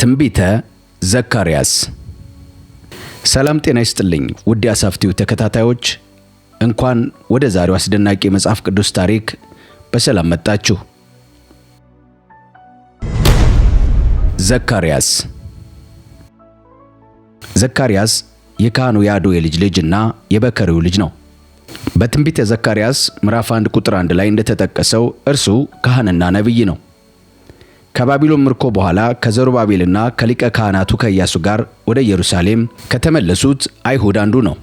ትንቢተ ዘካርያስ። ሰላም ጤና ይስጥልኝ ውድ የአሳፍ ቲዩብ ተከታታዮች፣ እንኳን ወደ ዛሬው አስደናቂ የመጽሐፍ ቅዱስ ታሪክ በሰላም መጣችሁ። ዘካርያስ። ዘካርያስ የካህኑ የአዶ የልጅ ልጅ እና የበከሪው ልጅ ነው። በትንቢተ ዘካርያስ ምዕራፍ 1 ቁጥር 1 ላይ እንደተጠቀሰው እርሱ ካህንና ነቢይ ነው። ከባቢሎን ምርኮ በኋላ ከዘሩባቤልና ከሊቀ ካህናቱ ከኢያሱ ጋር ወደ ኢየሩሳሌም ከተመለሱት አይሁድ አንዱ ነው።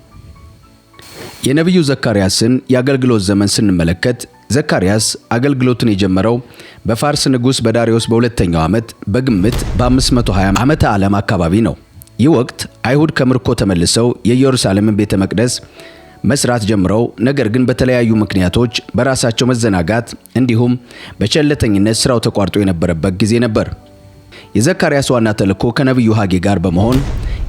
የነቢዩ ዘካርያስን የአገልግሎት ዘመን ስንመለከት ዘካርያስ አገልግሎቱን የጀመረው በፋርስ ንጉሥ በዳርዮስ በሁለተኛው ዓመት በግምት በ520 ዓመተ ዓለም አካባቢ ነው። ይህ ወቅት አይሁድ ከምርኮ ተመልሰው የኢየሩሳሌምን ቤተ መቅደስ መስራት ጀምረው ነገር ግን በተለያዩ ምክንያቶች በራሳቸው መዘናጋት እንዲሁም በቸልተኝነት ስራው ተቋርጦ የነበረበት ጊዜ ነበር። የዘካርያስ ዋና ተልእኮ ከነቢዩ ሐጌ ጋር በመሆን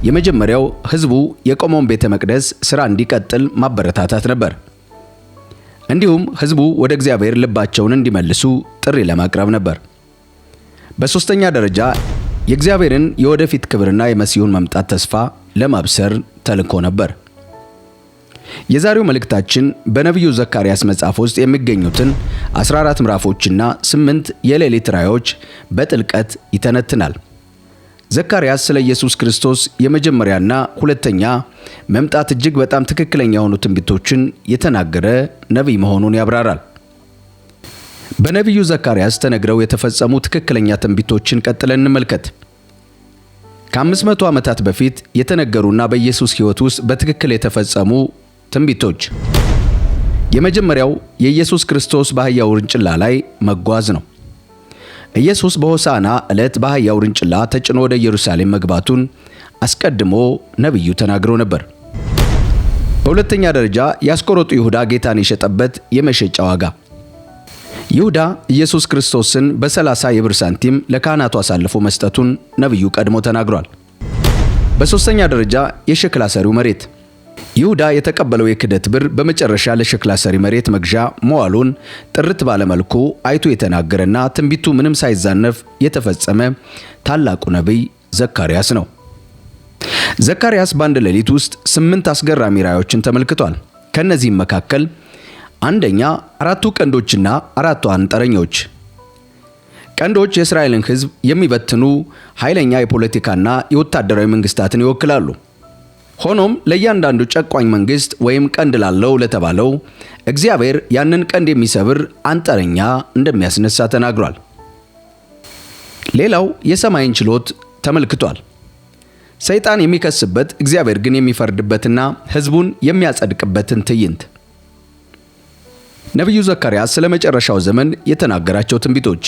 የመጀመሪያው ሕዝቡ የቆመውን ቤተ መቅደስ ስራ እንዲቀጥል ማበረታታት ነበር። እንዲሁም ሕዝቡ ወደ እግዚአብሔር ልባቸውን እንዲመልሱ ጥሪ ለማቅረብ ነበር። በሶስተኛ ደረጃ የእግዚአብሔርን የወደፊት ክብርና የመሲሁን መምጣት ተስፋ ለማብሰር ተልኮ ነበር። የዛሬው መልእክታችን በነቢዩ ዘካርያስ መጽሐፍ ውስጥ የሚገኙትን 14 ምዕራፎችና 8 የሌሊት ራእዮች በጥልቀት ይተነትናል። ዘካርያስ ስለ ኢየሱስ ክርስቶስ የመጀመሪያና ሁለተኛ መምጣት እጅግ በጣም ትክክለኛ የሆኑ ትንቢቶችን የተናገረ ነቢይ መሆኑን ያብራራል። በነቢዩ ዘካርያስ ተነግረው የተፈጸሙ ትክክለኛ ትንቢቶችን ቀጥለን እንመልከት። ከ500 ዓመታት በፊት የተነገሩና በኢየሱስ ሕይወት ውስጥ በትክክል የተፈጸሙ ትንቢቶች። የመጀመሪያው የኢየሱስ ክርስቶስ በአህያ ውርንጭላ ላይ መጓዝ ነው። ኢየሱስ በሆሳዕና ዕለት በአህያ ውርንጭላ ተጭኖ ወደ ኢየሩሳሌም መግባቱን አስቀድሞ ነቢዩ ተናግሮ ነበር። በሁለተኛ ደረጃ የአስቆሮቱ ይሁዳ ጌታን የሸጠበት የመሸጫ ዋጋ። ይሁዳ ኢየሱስ ክርስቶስን በ30 የብር ሳንቲም ለካህናቱ አሳልፎ መስጠቱን ነቢዩ ቀድሞ ተናግሯል። በሶስተኛ ደረጃ የሸክላ ሰሪው መሬት። ይሁዳ የተቀበለው የክህደት ብር በመጨረሻ ለሸክላ ሰሪ መሬት መግዣ መዋሉን ጥርት ባለመልኩ አይቶ የተናገረና ትንቢቱ ምንም ሳይዛነፍ የተፈጸመ ታላቁ ነቢይ ዘካርያስ ነው። ዘካርያስ በአንድ ሌሊት ውስጥ 8 አስገራሚ ራእዮችን ተመልክቷል። ከነዚህም መካከል አንደኛ፣ አራቱ ቀንዶችና አራቱ አንጥረኞች። ቀንዶች የእስራኤልን ሕዝብ የሚበትኑ ኃይለኛ የፖለቲካና የወታደራዊ መንግስታትን ይወክላሉ። ሆኖም ለእያንዳንዱ ጨቋኝ መንግስት ወይም ቀንድ ላለው ለተባለው እግዚአብሔር ያንን ቀንድ የሚሰብር አንጥረኛ እንደሚያስነሳ ተናግሯል። ሌላው የሰማይን ችሎት ተመልክቷል። ሰይጣን የሚከስበት እግዚአብሔር ግን የሚፈርድበትና ሕዝቡን የሚያጸድቅበትን ትዕይንት። ነቢዩ ዘካርያስ ስለ መጨረሻው ዘመን የተናገራቸው ትንቢቶች።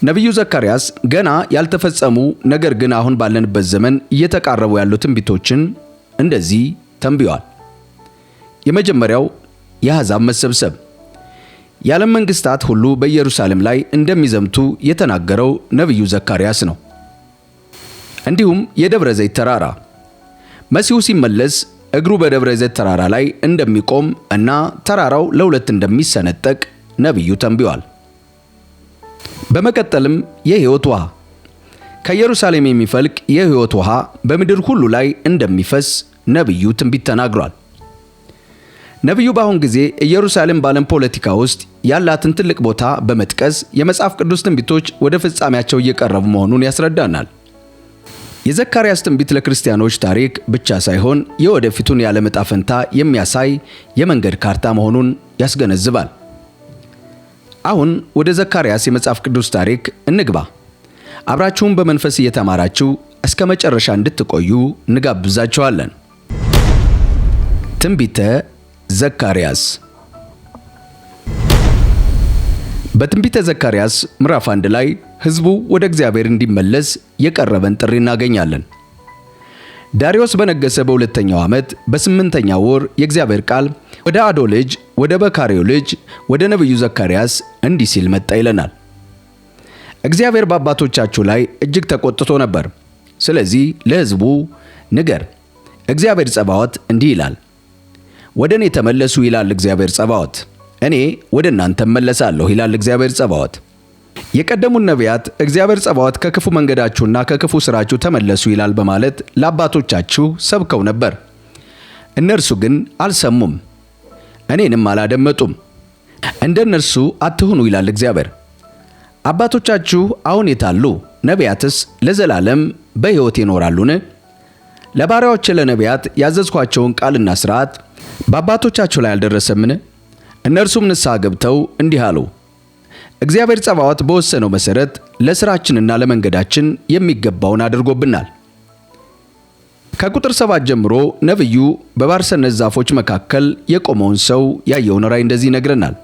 ነቢዩ ዘካርያስ ገና ያልተፈጸሙ ነገር ግን አሁን ባለንበት ዘመን እየተቃረቡ ያሉ ትንቢቶችን እንደዚህ ተንብዮአል። የመጀመሪያው የአሕዛብ መሰብሰብ። የዓለም መንግስታት ሁሉ በኢየሩሳሌም ላይ እንደሚዘምቱ የተናገረው ነቢዩ ዘካርያስ ነው። እንዲሁም የደብረ ዘይት ተራራ፣ መሲሁ ሲመለስ እግሩ በደብረ ዘይት ተራራ ላይ እንደሚቆም እና ተራራው ለሁለት እንደሚሰነጠቅ ነቢዩ ተንብዮአል። በመቀጠልም የሕይወት ውሃ፣ ከኢየሩሳሌም የሚፈልቅ የሕይወት ውሃ በምድር ሁሉ ላይ እንደሚፈስ ነቢዩ ትንቢት ተናግሯል። ነቢዩ በአሁን ጊዜ ኢየሩሳሌም በዓለም ፖለቲካ ውስጥ ያላትን ትልቅ ቦታ በመጥቀስ የመጽሐፍ ቅዱስ ትንቢቶች ወደ ፍጻሜያቸው እየቀረቡ መሆኑን ያስረዳናል። የዘካርያስ ትንቢት ለክርስቲያኖች ታሪክ ብቻ ሳይሆን የወደፊቱን የዓለም ዕጣ ፈንታ የሚያሳይ የመንገድ ካርታ መሆኑን ያስገነዝባል። አሁን ወደ ዘካርያስ የመጽሐፍ ቅዱስ ታሪክ እንግባ። አብራችሁን በመንፈስ እየተማራችሁ እስከ መጨረሻ እንድትቆዩ እንጋብዛችኋለን። ትንቢተ ዘካርያስ። በትንቢተ ዘካርያስ ምዕራፍ 1 ላይ ሕዝቡ ወደ እግዚአብሔር እንዲመለስ የቀረበን ጥሪ እናገኛለን። ዳርዮስ በነገሰ በሁለተኛው ዓመት በስምንተኛው ወር የእግዚአብሔር ቃል ወደ አዶ ልጅ ወደ በካሬው ልጅ ወደ ነቢዩ ዘካርያስ እንዲህ ሲል መጣ ይለናል። እግዚአብሔር በአባቶቻችሁ ላይ እጅግ ተቆጥቶ ነበር። ስለዚህ ለሕዝቡ ንገር፣ እግዚአብሔር ጸባዖት እንዲህ ይላል፣ ወደ እኔ ተመለሱ ይላል እግዚአብሔር ጸባዖት፣ እኔ ወደ እናንተ እመለሳለሁ ይላል እግዚአብሔር ጸባዖት። የቀደሙን ነቢያት እግዚአብሔር ጸባዖት ከክፉ መንገዳችሁና ከክፉ ሥራችሁ ተመለሱ ይላል በማለት ለአባቶቻችሁ ሰብከው ነበር። እነርሱ ግን አልሰሙም፣ እኔንም አላደመጡም። እንደ እነርሱ አትሁኑ ይላል እግዚአብሔር። አባቶቻችሁ አሁን የታሉ? ነቢያትስ ለዘላለም በሕይወት ይኖራሉን? ለባሪያዎቼ ለነቢያት ያዘዝኳቸውን ቃልና ሥርዓት በአባቶቻችሁ ላይ አልደረሰምን? እነርሱም ንስሐ ገብተው እንዲህ አሉ፣ እግዚአብሔር ጸባዖት በወሰነው መሠረት ለሥራችንና ለመንገዳችን የሚገባውን አድርጎብናል። ከቁጥር 7 ጀምሮ ነቢዩ በባርሰነት ዛፎች መካከል የቆመውን ሰው ያየውን ራእይ እንደዚህ ይነግረናል።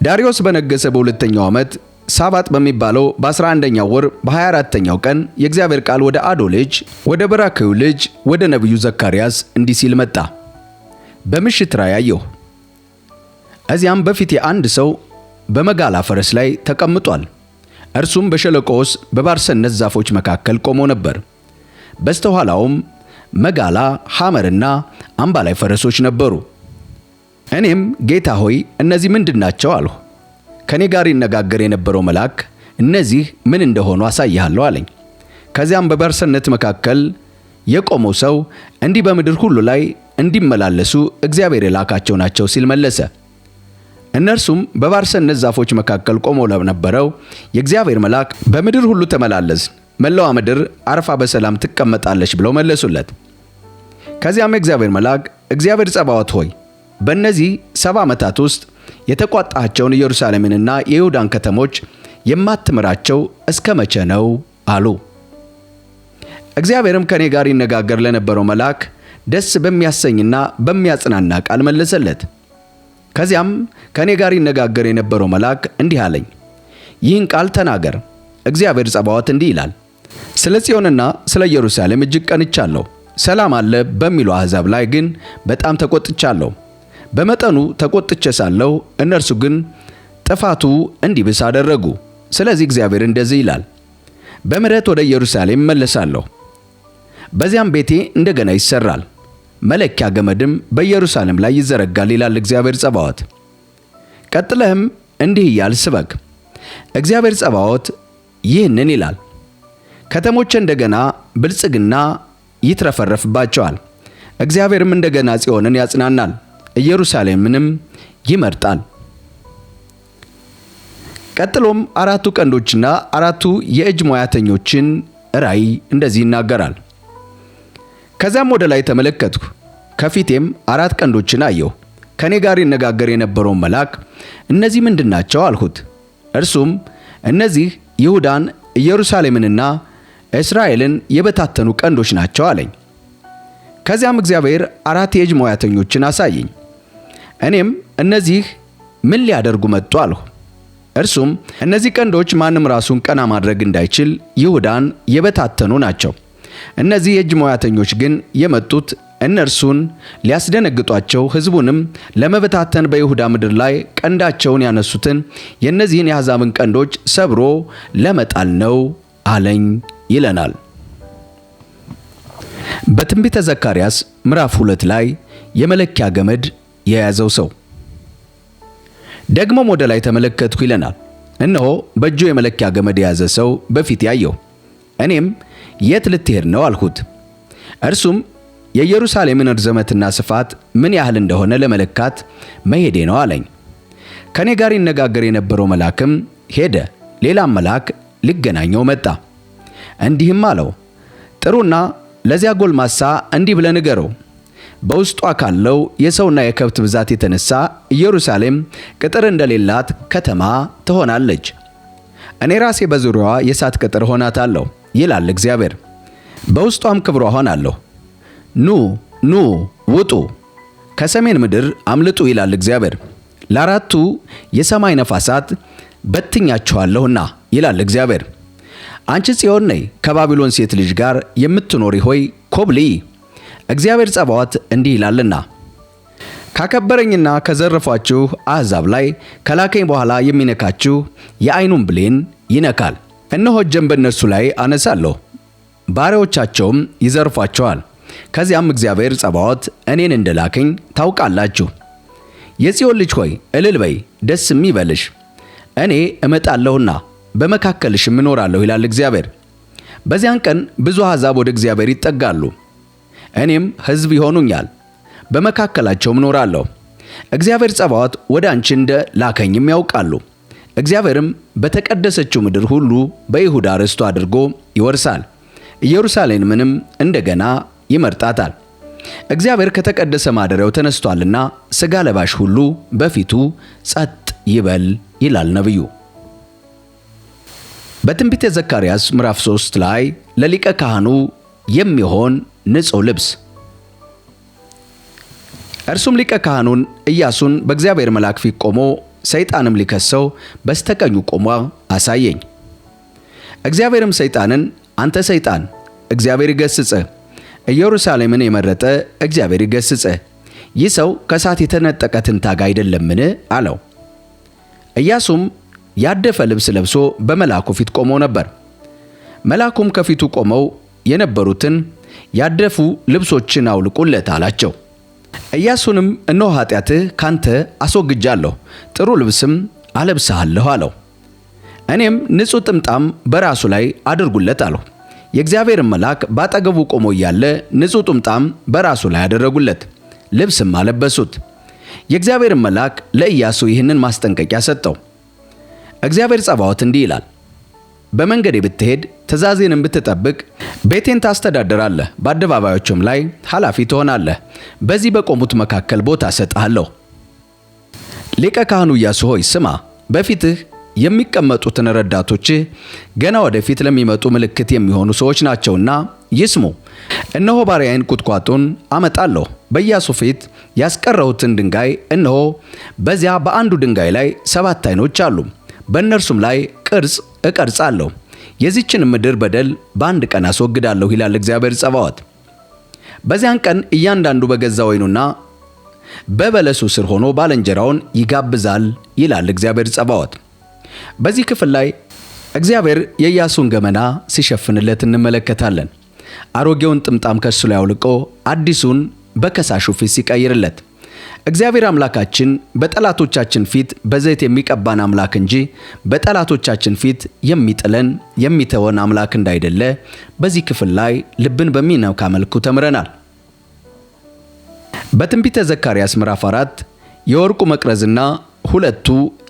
ዳርዮስ በነገሰ በሁለተኛው ዓመት ሳባጥ በሚባለው በ11ኛው ወር በ24ኛው ቀን የእግዚአብሔር ቃል ወደ አዶ ልጅ ወደ በራክዩ ልጅ ወደ ነቢዩ ዘካርያስ እንዲህ ሲል መጣ። በምሽት ራእይ አየሁ። እዚያም በፊቴ አንድ ሰው በመጋላ ፈረስ ላይ ተቀምጧል። እርሱም በሸለቆ ውስጥ በባርሰነት ዛፎች መካከል ቆሞ ነበር። በስተኋላውም መጋላ፣ ሐመርና አምባላይ ፈረሶች ነበሩ። እኔም ጌታ ሆይ እነዚህ ምንድን ናቸው አልሁ። ከኔ ጋር ይነጋገር የነበረው መልአክ እነዚህ ምን እንደሆኑ አሳይሃለሁ አለኝ። ከዚያም በባርሰነት መካከል የቆመው ሰው እንዲህ በምድር ሁሉ ላይ እንዲመላለሱ እግዚአብሔር የላካቸው ናቸው ሲል መለሰ። እነርሱም በባርሰነት ዛፎች መካከል ቆሞ ለነበረው የእግዚአብሔር መልአክ በምድር ሁሉ ተመላለስን፣ መላዋ ምድር አርፋ በሰላም ትቀመጣለች ብለው መለሱለት። ከዚያም የእግዚአብሔር መልአክ እግዚአብሔር ጸባዖት ሆይ በእነዚህ 70 ዓመታት ውስጥ የተቋጣቸውን ኢየሩሳሌምንና የይሁዳን ከተሞች የማትምራቸው እስከ መቼ ነው አሉ። እግዚአብሔርም ከኔ ጋር ይነጋገር ለነበረው መልአክ ደስ በሚያሰኝና በሚያጽናና ቃል መለሰለት። ከዚያም ከኔ ጋር ይነጋገር የነበረው መልአክ እንዲህ አለኝ፣ ይህን ቃል ተናገር። እግዚአብሔር ጸባዖት እንዲህ ይላል፣ ስለ ጽዮንና ስለ ኢየሩሳሌም እጅግ ቀንቻለሁ። ሰላም አለ በሚሉ አሕዛብ ላይ ግን በጣም ተቆጥቻለሁ። በመጠኑ ተቆጥቼ ሳለሁ እነርሱ ግን ጥፋቱ እንዲብስ አደረጉ። ስለዚህ እግዚአብሔር እንደዚህ ይላል፣ በምሕረት ወደ ኢየሩሳሌም እመለሳለሁ፣ በዚያም ቤቴ እንደገና ይሰራል፣ መለኪያ ገመድም በኢየሩሳሌም ላይ ይዘረጋል ይላል እግዚአብሔር ጸባዖት። ቀጥለህም እንዲህ እያል ስበክ፣ እግዚአብሔር ጸባዖት ይህንን ይላል፣ ከተሞች እንደገና ብልጽግና ይትረፈረፍባቸዋል። እግዚአብሔርም እንደገና ጽዮንን ያጽናናል፣ ኢየሩሳሌምንም ይመርጣል። ቀጥሎም አራቱ ቀንዶችና አራቱ የእጅ ሙያተኞችን ራእይ እንደዚህ ይናገራል። ከዚያም ወደ ላይ ተመለከትኩ፣ ከፊቴም አራት ቀንዶችን አየሁ። ከኔ ጋር ይነጋገር የነበረውን መልአክ እነዚህ ምንድን ናቸው አልሁት። እርሱም እነዚህ ይሁዳን፣ ኢየሩሳሌምንና እስራኤልን የበታተኑ ቀንዶች ናቸው አለኝ። ከዚያም እግዚአብሔር አራት የእጅ ሙያተኞችን አሳየኝ። እኔም እነዚህ ምን ሊያደርጉ መጡ አልሁ። እርሱም እነዚህ ቀንዶች ማንም ራሱን ቀና ማድረግ እንዳይችል ይሁዳን የበታተኑ ናቸው። እነዚህ የእጅ ሙያተኞች ግን የመጡት እነርሱን ሊያስደነግጧቸው ሕዝቡንም ለመበታተን በይሁዳ ምድር ላይ ቀንዳቸውን ያነሱትን የእነዚህን የአሕዛብን ቀንዶች ሰብሮ ለመጣል ነው አለኝ ይለናል። በትንቢተ ዘካርያስ ምዕራፍ 2 ላይ የመለኪያ ገመድ የያዘው ሰው። ደግሞም ወደ ላይ ተመለከትኩ ይለናል። እነሆ በእጁ የመለኪያ ገመድ የያዘ ሰው በፊት ያየሁ። እኔም የት ልትሄድ ነው አልሁት። እርሱም የኢየሩሳሌምን ርዝመትና ስፋት ምን ያህል እንደሆነ ለመለካት መሄዴ ነው አለኝ። ከኔ ጋር ይነጋገር የነበረው መልአክም ሄደ። ሌላም መልአክ ሊገናኘው መጣ። እንዲህም አለው፣ ጥሩና ለዚያ ጎልማሳ እንዲህ ብለህ ንገረው፣ በውስጧ ካለው የሰውና የከብት ብዛት የተነሳ ኢየሩሳሌም ቅጥር እንደሌላት ከተማ ትሆናለች። እኔ ራሴ በዙሪያዋ የእሳት ቅጥር ሆናታለሁ ይላል እግዚአብሔር፣ በውስጧም ክብሯ ሆናለሁ። ኑ ኑ ውጡ፣ ከሰሜን ምድር አምልጡ ይላል እግዚአብሔር፣ ለአራቱ የሰማይ ነፋሳት በትኛችኋለሁና ይላል እግዚአብሔር። አንቺ ጽዮን ነይ፣ ከባቢሎን ሴት ልጅ ጋር የምትኖሪ ሆይ ኮብልዪ፣ እግዚአብሔር ጸባዖት እንዲህ ይላልና ካከበረኝና ከዘረፏችሁ አሕዛብ ላይ ከላከኝ በኋላ የሚነካችሁ የዓይኑን ብሌን ይነካል። እነሆ እጄን በእነርሱ ላይ አነሳለሁ፣ ባሪያዎቻቸውም ይዘርፏቸዋል። ከዚያም እግዚአብሔር ጸባዖት እኔን እንደላከኝ ታውቃላችሁ። የጽዮን ልጅ ሆይ እልል በይ፣ ደስም ይበልሽ። እኔ እመጣለሁና በመካከልሽም እኖራለሁ ይላል እግዚአብሔር። በዚያን ቀን ብዙ አሕዛብ ወደ እግዚአብሔር ይጠጋሉ፣ እኔም ሕዝብ ይሆኑኛል፣ በመካከላቸውም እኖራለሁ። እግዚአብሔር ጸባዖት ወደ አንቺ እንደ ላከኝም ያውቃሉ። እግዚአብሔርም በተቀደሰችው ምድር ሁሉ በይሁዳ ርስቱ አድርጎ ይወርሳል፣ ኢየሩሳሌምንም እንደገና ይመርጣታል። እግዚአብሔር ከተቀደሰ ማደሪያው ተነስቷልና ሥጋ ለባሽ ሁሉ በፊቱ ጸጥ ይበል ይላል ነቢዩ። በትንቢተ ዘካርያስ ምዕራፍ 3 ላይ ለሊቀ ካህኑ የሚሆን ንጹሕ ልብስ። እርሱም ሊቀ ካህኑን ኢያሱን በእግዚአብሔር መልአክ ፊት ቆሞ ሰይጣንም ሊከሰው በስተቀኙ ቆሞ አሳየኝ። እግዚአብሔርም ሰይጣንን፣ አንተ ሰይጣን፣ እግዚአብሔር ይገስጽህ፣ ኢየሩሳሌምን የመረጠ እግዚአብሔር ይገስጽህ፣ ይህ ሰው ከእሳት የተነጠቀ ትንታግ አይደለምን? አለው። ኢያሱም ያደፈ ልብስ ለብሶ በመልአኩ ፊት ቆሞ ነበር። መልአኩም ከፊቱ ቆመው የነበሩትን ያደፉ ልብሶችን አውልቁለት አላቸው። ኢያሱንም እነሆ ኃጢአትህ ካንተ አስወግጃለሁ፣ ጥሩ ልብስም አለብስሃለሁ አለው። እኔም ንጹሕ ጥምጣም በራሱ ላይ አድርጉለት አልሁ። የእግዚአብሔርን መልአክ ባጠገቡ ቆሞ እያለ ንጹሕ ጥምጣም በራሱ ላይ አደረጉለት፣ ልብስም አለበሱት። የእግዚአብሔርን መልአክ ለኢያሱ ይህንን ማስጠንቀቂያ ሰጠው። እግዚአብሔር ጸባዖት እንዲህ ይላል፣ በመንገዴ ብትሄድ ትእዛዜንም ብትጠብቅ ቤቴን ታስተዳድራለህ፣ በአደባባዮችም ላይ ኃላፊ ትሆናለህ። በዚህ በቆሙት መካከል ቦታ እሰጥሃለሁ። ሊቀ ካህኑ ኢያሱ ሆይ ስማ፣ በፊትህ የሚቀመጡትን ረዳቶችህ ገና ወደፊት ለሚመጡ ምልክት የሚሆኑ ሰዎች ናቸውና ይስሙ። እነሆ ባሪያዬን ቁጥቋጦን አመጣለሁ፣ በኢያሱ ፊት ያስቀረሁትን ድንጋይ እነሆ፣ በዚያ በአንዱ ድንጋይ ላይ 7 ዓይኖች አሉ፣ በእነርሱም ላይ ቅርጽ እቀርጻለሁ። የዚችን ምድር በደል በአንድ ቀን አስወግዳለሁ ይላል እግዚአብሔር ጸባዖት። በዚያን ቀን እያንዳንዱ በገዛ ወይኑና በበለሱ ስር ሆኖ ባልንጀራውን ይጋብዛል ይላል እግዚአብሔር ጸባዖት። በዚህ ክፍል ላይ እግዚአብሔር የኢያሱን ገመና ሲሸፍንለት እንመለከታለን። አሮጌውን ጥምጣም ከእርሱ ላይ አውልቆ አዲሱን በከሳሹ ፊት ሲቀይርለት፣ እግዚአብሔር አምላካችን በጠላቶቻችን ፊት በዘይት የሚቀባን አምላክ እንጂ በጠላቶቻችን ፊት የሚጥለን የሚተወን አምላክ እንዳይደለ በዚህ ክፍል ላይ ልብን በሚነካ መልኩ ተምረናል። በትንቢተ ዘካርያስ ምዕራፍ 4 የወርቁ መቅረዝና ሁለቱ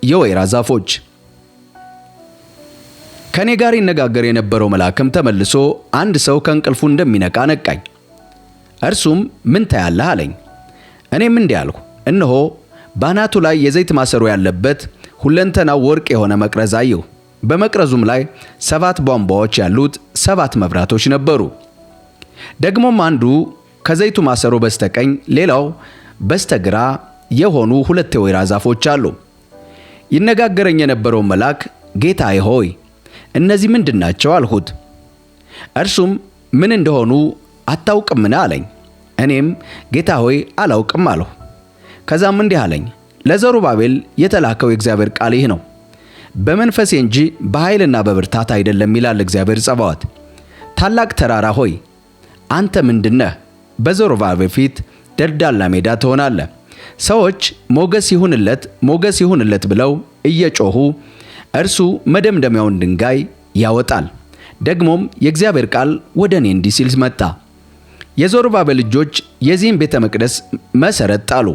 የወይራ ዛፎች። ከኔ ጋር ይነጋገር የነበረው መልአክም ተመልሶ አንድ ሰው ከእንቅልፉ እንደሚነቃ ነቃኝ። እርሱም ምን ታያለህ አለኝ። እኔም እንዲህ አልሁ፣ እነሆ በአናቱ ላይ የዘይት ማሰሮ ያለበት ሁለንተናው ወርቅ የሆነ መቅረዝ አየሁ። በመቅረዙም ላይ 7 ቧንቧዎች ያሉት 7 መብራቶች ነበሩ። ደግሞም አንዱ ከዘይቱ ማሰሮ በስተቀኝ ሌላው በስተግራ የሆኑ 2 የወይራ ዛፎች አሉ። ይነጋገረኝ የነበረው መልአክ ጌታዬ ሆይ እነዚህ ምንድናቸው? አልሁት። እርሱም ምን እንደሆኑ አታውቅምን? አለኝ። እኔም ጌታ ሆይ አላውቅም አልሁ። ከዛም እንዲህ አለኝ፣ ለዘሩባቤል የተላከው የእግዚአብሔር ቃል ይህ ነው፣ በመንፈሴ እንጂ በኃይልና በብርታት አይደለም ይላል እግዚአብሔር ጸባዖት። ታላቅ ተራራ ሆይ አንተ ምንድነህ? በዘሩባቤል ፊት ደልዳላ ሜዳ ትሆናለህ። ሰዎች ሞገስ ይሁንለት ሞገስ ይሁንለት ብለው እየጮሁ እርሱ መደምደሚያውን ድንጋይ ያወጣል። ደግሞም የእግዚአብሔር ቃል ወደ እኔ እንዲህ ሲል መጣ። የዘሩባቤል ልጆች የዚህን ቤተ መቅደስ መሰረት ጣሉ፣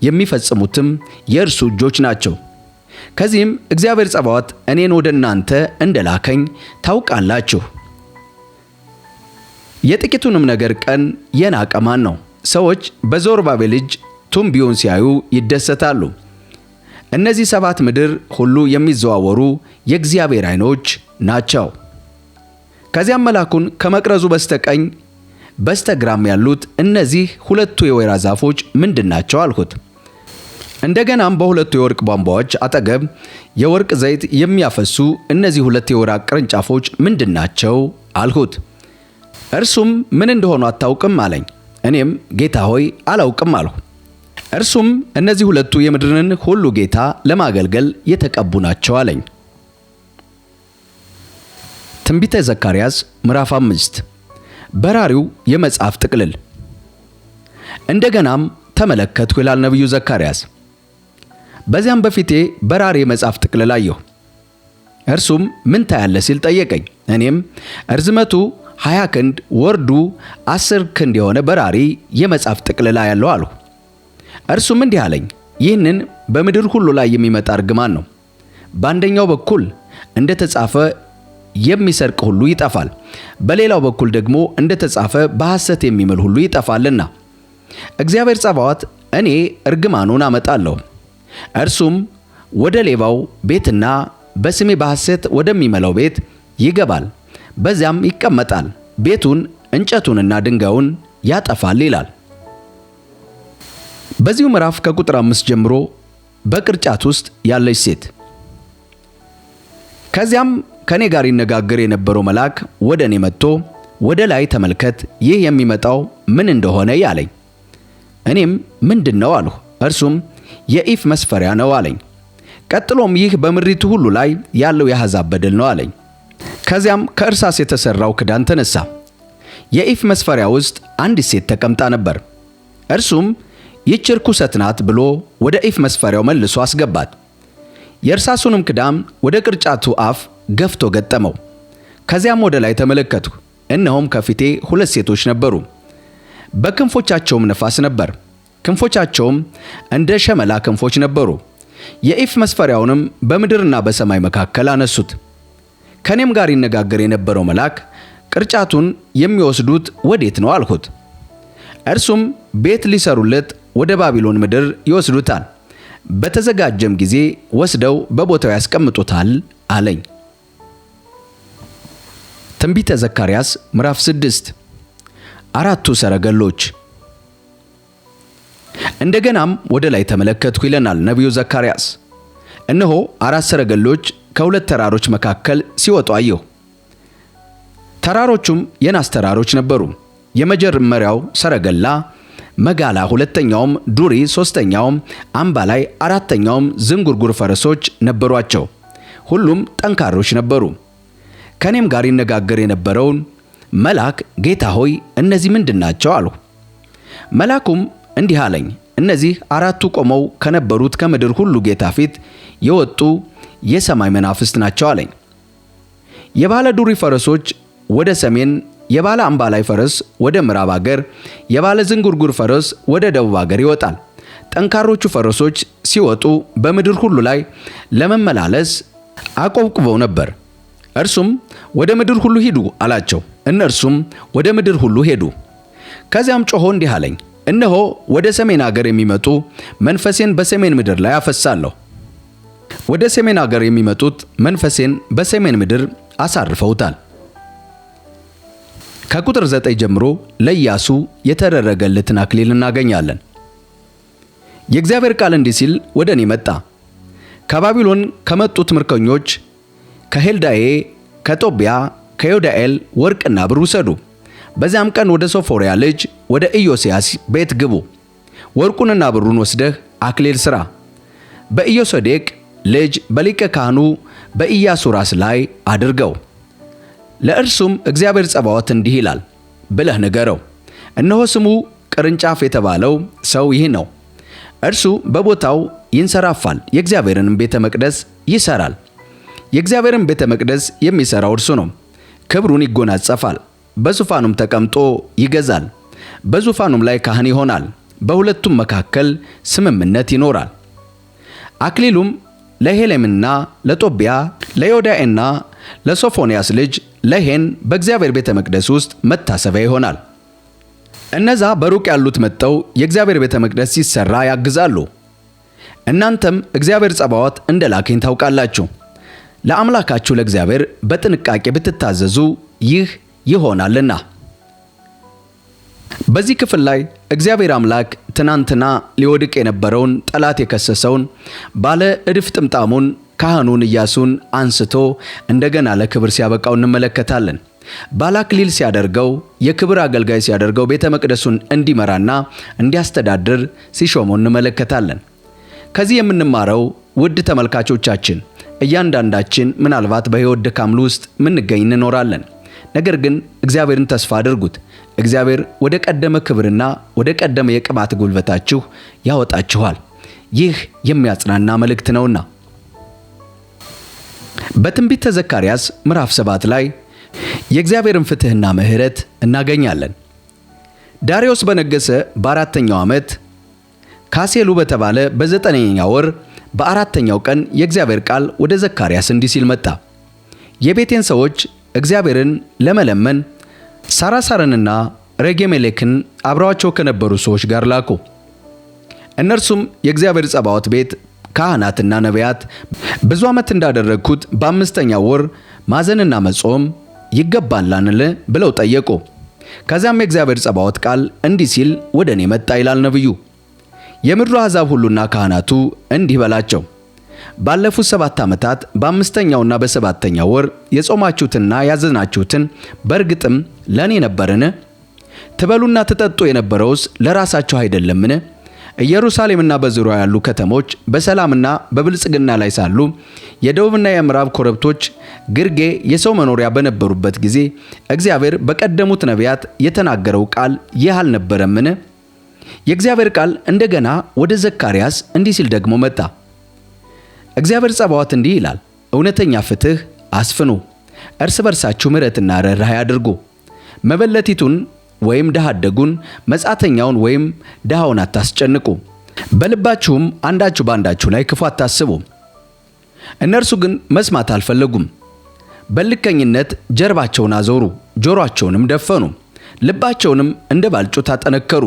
የሚፈጽሙትም የእርሱ እጆች ናቸው። ከዚህም እግዚአብሔር ጸባዖት እኔን ወደ እናንተ እንደላከኝ ታውቃላችሁ። የጥቂቱንም ነገር ቀን የናቀ ማን ነው? ሰዎች በዘሩባቤል እጅ ቱንቢውን ሲያዩ ይደሰታሉ። እነዚህ 7 ምድር ሁሉ የሚዘዋወሩ የእግዚአብሔር ዓይኖች ናቸው። ከዚያም መልአኩን ከመቅረዙ በስተቀኝ በስተግራም ያሉት እነዚህ ሁለቱ የወይራ ዛፎች ምንድናቸው? አልሁት። እንደገናም በሁለቱ የወርቅ ቧንቧዎች አጠገብ የወርቅ ዘይት የሚያፈሱ እነዚህ 2 የወይራ ቅርንጫፎች ምንድናቸው? አልሁት። እርሱም ምን እንደሆኑ አታውቅም አለኝ። እኔም ጌታ ሆይ አላውቅም አልሁ። እርሱም እነዚህ ሁለቱ የምድርን ሁሉ ጌታ ለማገልገል የተቀቡ ናቸው አለኝ። ትንቢተ ዘካርያስ ምዕራፍ 5 በራሪው የመጽሐፍ ጥቅልል። እንደገናም ተመለከትኩ ይላል ነብዩ ዘካርያስ። በዚያም በፊቴ በራሪ የመጽሐፍ ጥቅልል አየሁ። እርሱም ምን ታያለህ ሲል ጠየቀኝ። እኔም እርዝመቱ 20 ክንድ ወርዱ 10 ክንድ የሆነ በራሪ የመጽሐፍ ጥቅልል አያለሁ አልሁ። እርሱም እንዲህ አለኝ፣ ይህንን በምድር ሁሉ ላይ የሚመጣ እርግማን ነው። በአንደኛው በኩል እንደተጻፈ የሚሰርቅ ሁሉ ይጠፋል፣ በሌላው በኩል ደግሞ እንደተጻፈ በሐሰት የሚምል ሁሉ ይጠፋልና። እግዚአብሔር ጸባዖት እኔ እርግማኑን አመጣለሁ፣ እርሱም ወደ ሌባው ቤትና በስሜ በሐሰት ወደሚመለው ቤት ይገባል፣ በዚያም ይቀመጣል፣ ቤቱን እንጨቱንና ድንጋዩን ያጠፋል ይላል። በዚሁ ምዕራፍ ከቁጥር 5 ጀምሮ በቅርጫት ውስጥ ያለች ሴት። ከዚያም ከኔ ጋር ይነጋገር የነበረው መልአክ ወደ እኔ መጥቶ ወደ ላይ ተመልከት፣ ይህ የሚመጣው ምን እንደሆነ ያለኝ። እኔም ምንድን ነው አልሁ። እርሱም የኢፍ መስፈሪያ ነው አለኝ። ቀጥሎም ይህ በምድሪቱ ሁሉ ላይ ያለው የአሕዛብ በደል ነው አለኝ። ከዚያም ከእርሳስ የተሰራው ክዳን ተነሳ። የኢፍ መስፈሪያ ውስጥ አንዲት ሴት ተቀምጣ ነበር። እርሱም ይህች ርኩሰት ናት ብሎ ወደ ኢፍ መስፈሪያው መልሶ አስገባት። የእርሳሱንም ክዳን ወደ ቅርጫቱ አፍ ገፍቶ ገጠመው። ከዚያም ወደ ላይ ተመለከትሁ፣ እነሆም ከፊቴ ሁለት ሴቶች ነበሩ። በክንፎቻቸውም ነፋስ ነበር፣ ክንፎቻቸውም እንደ ሸመላ ክንፎች ነበሩ። የኢፍ መስፈሪያውንም በምድርና በሰማይ መካከል አነሱት። ከኔም ጋር ይነጋገር የነበረው መልአክ ቅርጫቱን የሚወስዱት ወዴት ነው አልሁት። እርሱም ቤት ሊሰሩለት ወደ ባቢሎን ምድር ይወስዱታል፣ በተዘጋጀም ጊዜ ወስደው በቦታው ያስቀምጡታል አለኝ። ትንቢተ ዘካርያስ ምዕራፍ 6 አራቱ ሰረገሎች። እንደገናም ወደ ላይ ተመለከትኩ ይለናል ነቢዩ ዘካርያስ። እነሆ አራት ሰረገሎች ከሁለት ተራሮች መካከል ሲወጡ አየሁ። ተራሮቹም የናስ ተራሮች ነበሩ። የመጀመሪያው ሰረገላ መጋላ፣ ሁለተኛውም ዱሪ፣ ሶስተኛውም አምባላይ፣ አራተኛውም ዝንጉርጉር ፈረሶች ነበሯቸው። ሁሉም ጠንካሮች ነበሩ። ከኔም ጋር ይነጋገር የነበረውን መልአክ ጌታ ሆይ እነዚህ ምንድን ናቸው አልሁ። መልአኩም እንዲህ አለኝ፣ እነዚህ አራቱ ቆመው ከነበሩት ከምድር ሁሉ ጌታ ፊት የወጡ የሰማይ መናፍስት ናቸው አለኝ። የባለ ዱሪ ፈረሶች ወደ ሰሜን፣ የባለ አምባላይ ፈረስ ወደ ምዕራብ አገር፣ የባለ ዝንጉርጉር ፈረስ ወደ ደቡብ አገር ይወጣል። ጠንካሮቹ ፈረሶች ሲወጡ በምድር ሁሉ ላይ ለመመላለስ አቆብቁበው ነበር። እርሱም ወደ ምድር ሁሉ ሂዱ አላቸው። እነርሱም ወደ ምድር ሁሉ ሄዱ። ከዚያም ጮሆ እንዲህ አለኝ፣ እነሆ ወደ ሰሜን አገር የሚመጡ መንፈሴን በሰሜን ምድር ላይ አፈሳለሁ። ወደ ሰሜን አገር የሚመጡት መንፈሴን በሰሜን ምድር አሳርፈውታል። ከቁጥር 9 ጀምሮ ለኢያሱ የተደረገለትን አክሊል እናገኛለን። የእግዚአብሔር ቃል እንዲህ ሲል ወደ እኔ መጣ። ከባቢሎን ከመጡት ምርኮኞች ከሄልዳዬ፣ ከጦቢያ፣ ከዮዳኤል ወርቅና ብር ውሰዱ። በዚያም ቀን ወደ ሶፎርያ ልጅ ወደ ኢዮስያስ ቤት ግቡ። ወርቁንና ብሩን ወስደህ አክሊል ሥራ፣ በኢዮሴዴቅ ልጅ በሊቀ ካህኑ በኢያሱ ራስ ላይ አድርገው። ለእርሱም እግዚአብሔር ጸባዖት እንዲህ ይላል ብለህ ንገረው። እነሆ ስሙ ቅርንጫፍ የተባለው ሰው ይህ ነው። እርሱ በቦታው ይንሰራፋል፣ የእግዚአብሔርንም ቤተ መቅደስ ይሰራል። የእግዚአብሔርን ቤተ መቅደስ የሚሰራው እርሱ ነው። ክብሩን ይጎናጸፋል፣ በዙፋኑም ተቀምጦ ይገዛል። በዙፋኑም ላይ ካህን ይሆናል። በሁለቱም መካከል ስምምነት ይኖራል። አክሊሉም ለሄሌምና ለጦቢያ ለዮዳኤና ለሶፎንያስ ልጅ ለሄን በእግዚአብሔር ቤተ መቅደስ ውስጥ መታሰቢያ ይሆናል። እነዛ በሩቅ ያሉት መጥተው የእግዚአብሔር ቤተ መቅደስ ሲሰራ ያግዛሉ። እናንተም እግዚአብሔር ጸባዖት እንደላከኝ ታውቃላችሁ። ለአምላካችሁ ለእግዚአብሔር በጥንቃቄ ብትታዘዙ ይህ ይሆናልና። በዚህ ክፍል ላይ እግዚአብሔር አምላክ ትናንትና ሊወድቅ የነበረውን ጠላት የከሰሰውን ባለ እድፍ ጥምጣሙን ካህኑን ኢያሱን አንስቶ እንደገና ለክብር ሲያበቃው እንመለከታለን። ባለ አክሊል ሲያደርገው፣ የክብር አገልጋይ ሲያደርገው፣ ቤተ መቅደሱን እንዲመራና እንዲያስተዳድር ሲሾመው እንመለከታለን። ከዚህ የምንማረው ውድ ተመልካቾቻችን፣ እያንዳንዳችን ምናልባት በሕይወት ድካም ውስጥ ምንገኝ እንኖራለን። ነገር ግን እግዚአብሔርን ተስፋ አድርጉት። እግዚአብሔር ወደ ቀደመ ክብርና ወደ ቀደመ የቅባት ጉልበታችሁ ያወጣችኋል። ይህ የሚያጽናና መልእክት ነውና። በትንቢተ ዘካርያስ ምዕራፍ 7 ላይ የእግዚአብሔርን ፍትሕና ምሕረት እናገኛለን። ዳርዮስ በነገሰ በ4ኛው ዓመት ካሴሉ በተባለ በ9ኛው ወር በ4ኛው ቀን የእግዚአብሔር ቃል ወደ ዘካርያስ እንዲህ ሲል መጣ። የቤቴን ሰዎች እግዚአብሔርን ለመለመን ሳራሳርንና ሬጌሜሌክን አብረዋቸው ከነበሩ ሰዎች ጋር ላኩ። እነርሱም የእግዚአብሔር ጸባዖት ቤት ካህናትና ነቢያት ብዙ ዓመት እንዳደረግኩት በ5ኛው ወር ማዘንና መጾም ይገባላልን ብለው ጠየቁ። ከዚያም የእግዚአብሔር ጸባዖት ቃል እንዲህ ሲል ወደ እኔ መጣ ይላል ነቢዩ። የምድሩ አሕዛብ ሁሉና ካህናቱ እንዲህ በላቸው፣ ባለፉት 7 ዓመታት በ5ኛውና በ7ኛው ወር የጾማችሁትና ያዘናችሁትን በእርግጥም ለእኔ ነበርን? ትበሉና ትጠጡ የነበረውስ ለራሳችሁ አይደለምን? ኢየሩሳሌምና በዙሪያዋ ያሉ ከተሞች በሰላምና በብልጽግና ላይ ሳሉ የደቡብና የምዕራብ ኮረብቶች ግርጌ የሰው መኖሪያ በነበሩበት ጊዜ እግዚአብሔር በቀደሙት ነቢያት የተናገረው ቃል ይህ አልነበረምን? የእግዚአብሔር ቃል እንደገና ወደ ዘካርያስ እንዲህ ሲል ደግሞ መጣ። እግዚአብሔር ጸባዖት እንዲህ ይላል፣ እውነተኛ ፍትሕ አስፍኑ፣ እርስ በርሳችሁ ምሕረትና ርኅራኄ አድርጉ። መበለቲቱን ወይም ድሃ አደጉን፣ መጻተኛውን ወይም ድሃውን አታስጨንቁ። በልባችሁም አንዳችሁ በአንዳችሁ ላይ ክፉ አታስቡ። እነርሱ ግን መስማት አልፈለጉም። በልከኝነት ጀርባቸውን አዞሩ፣ ጆሮአቸውንም ደፈኑ፣ ልባቸውንም እንደ ባልጩት አጠነከሩ።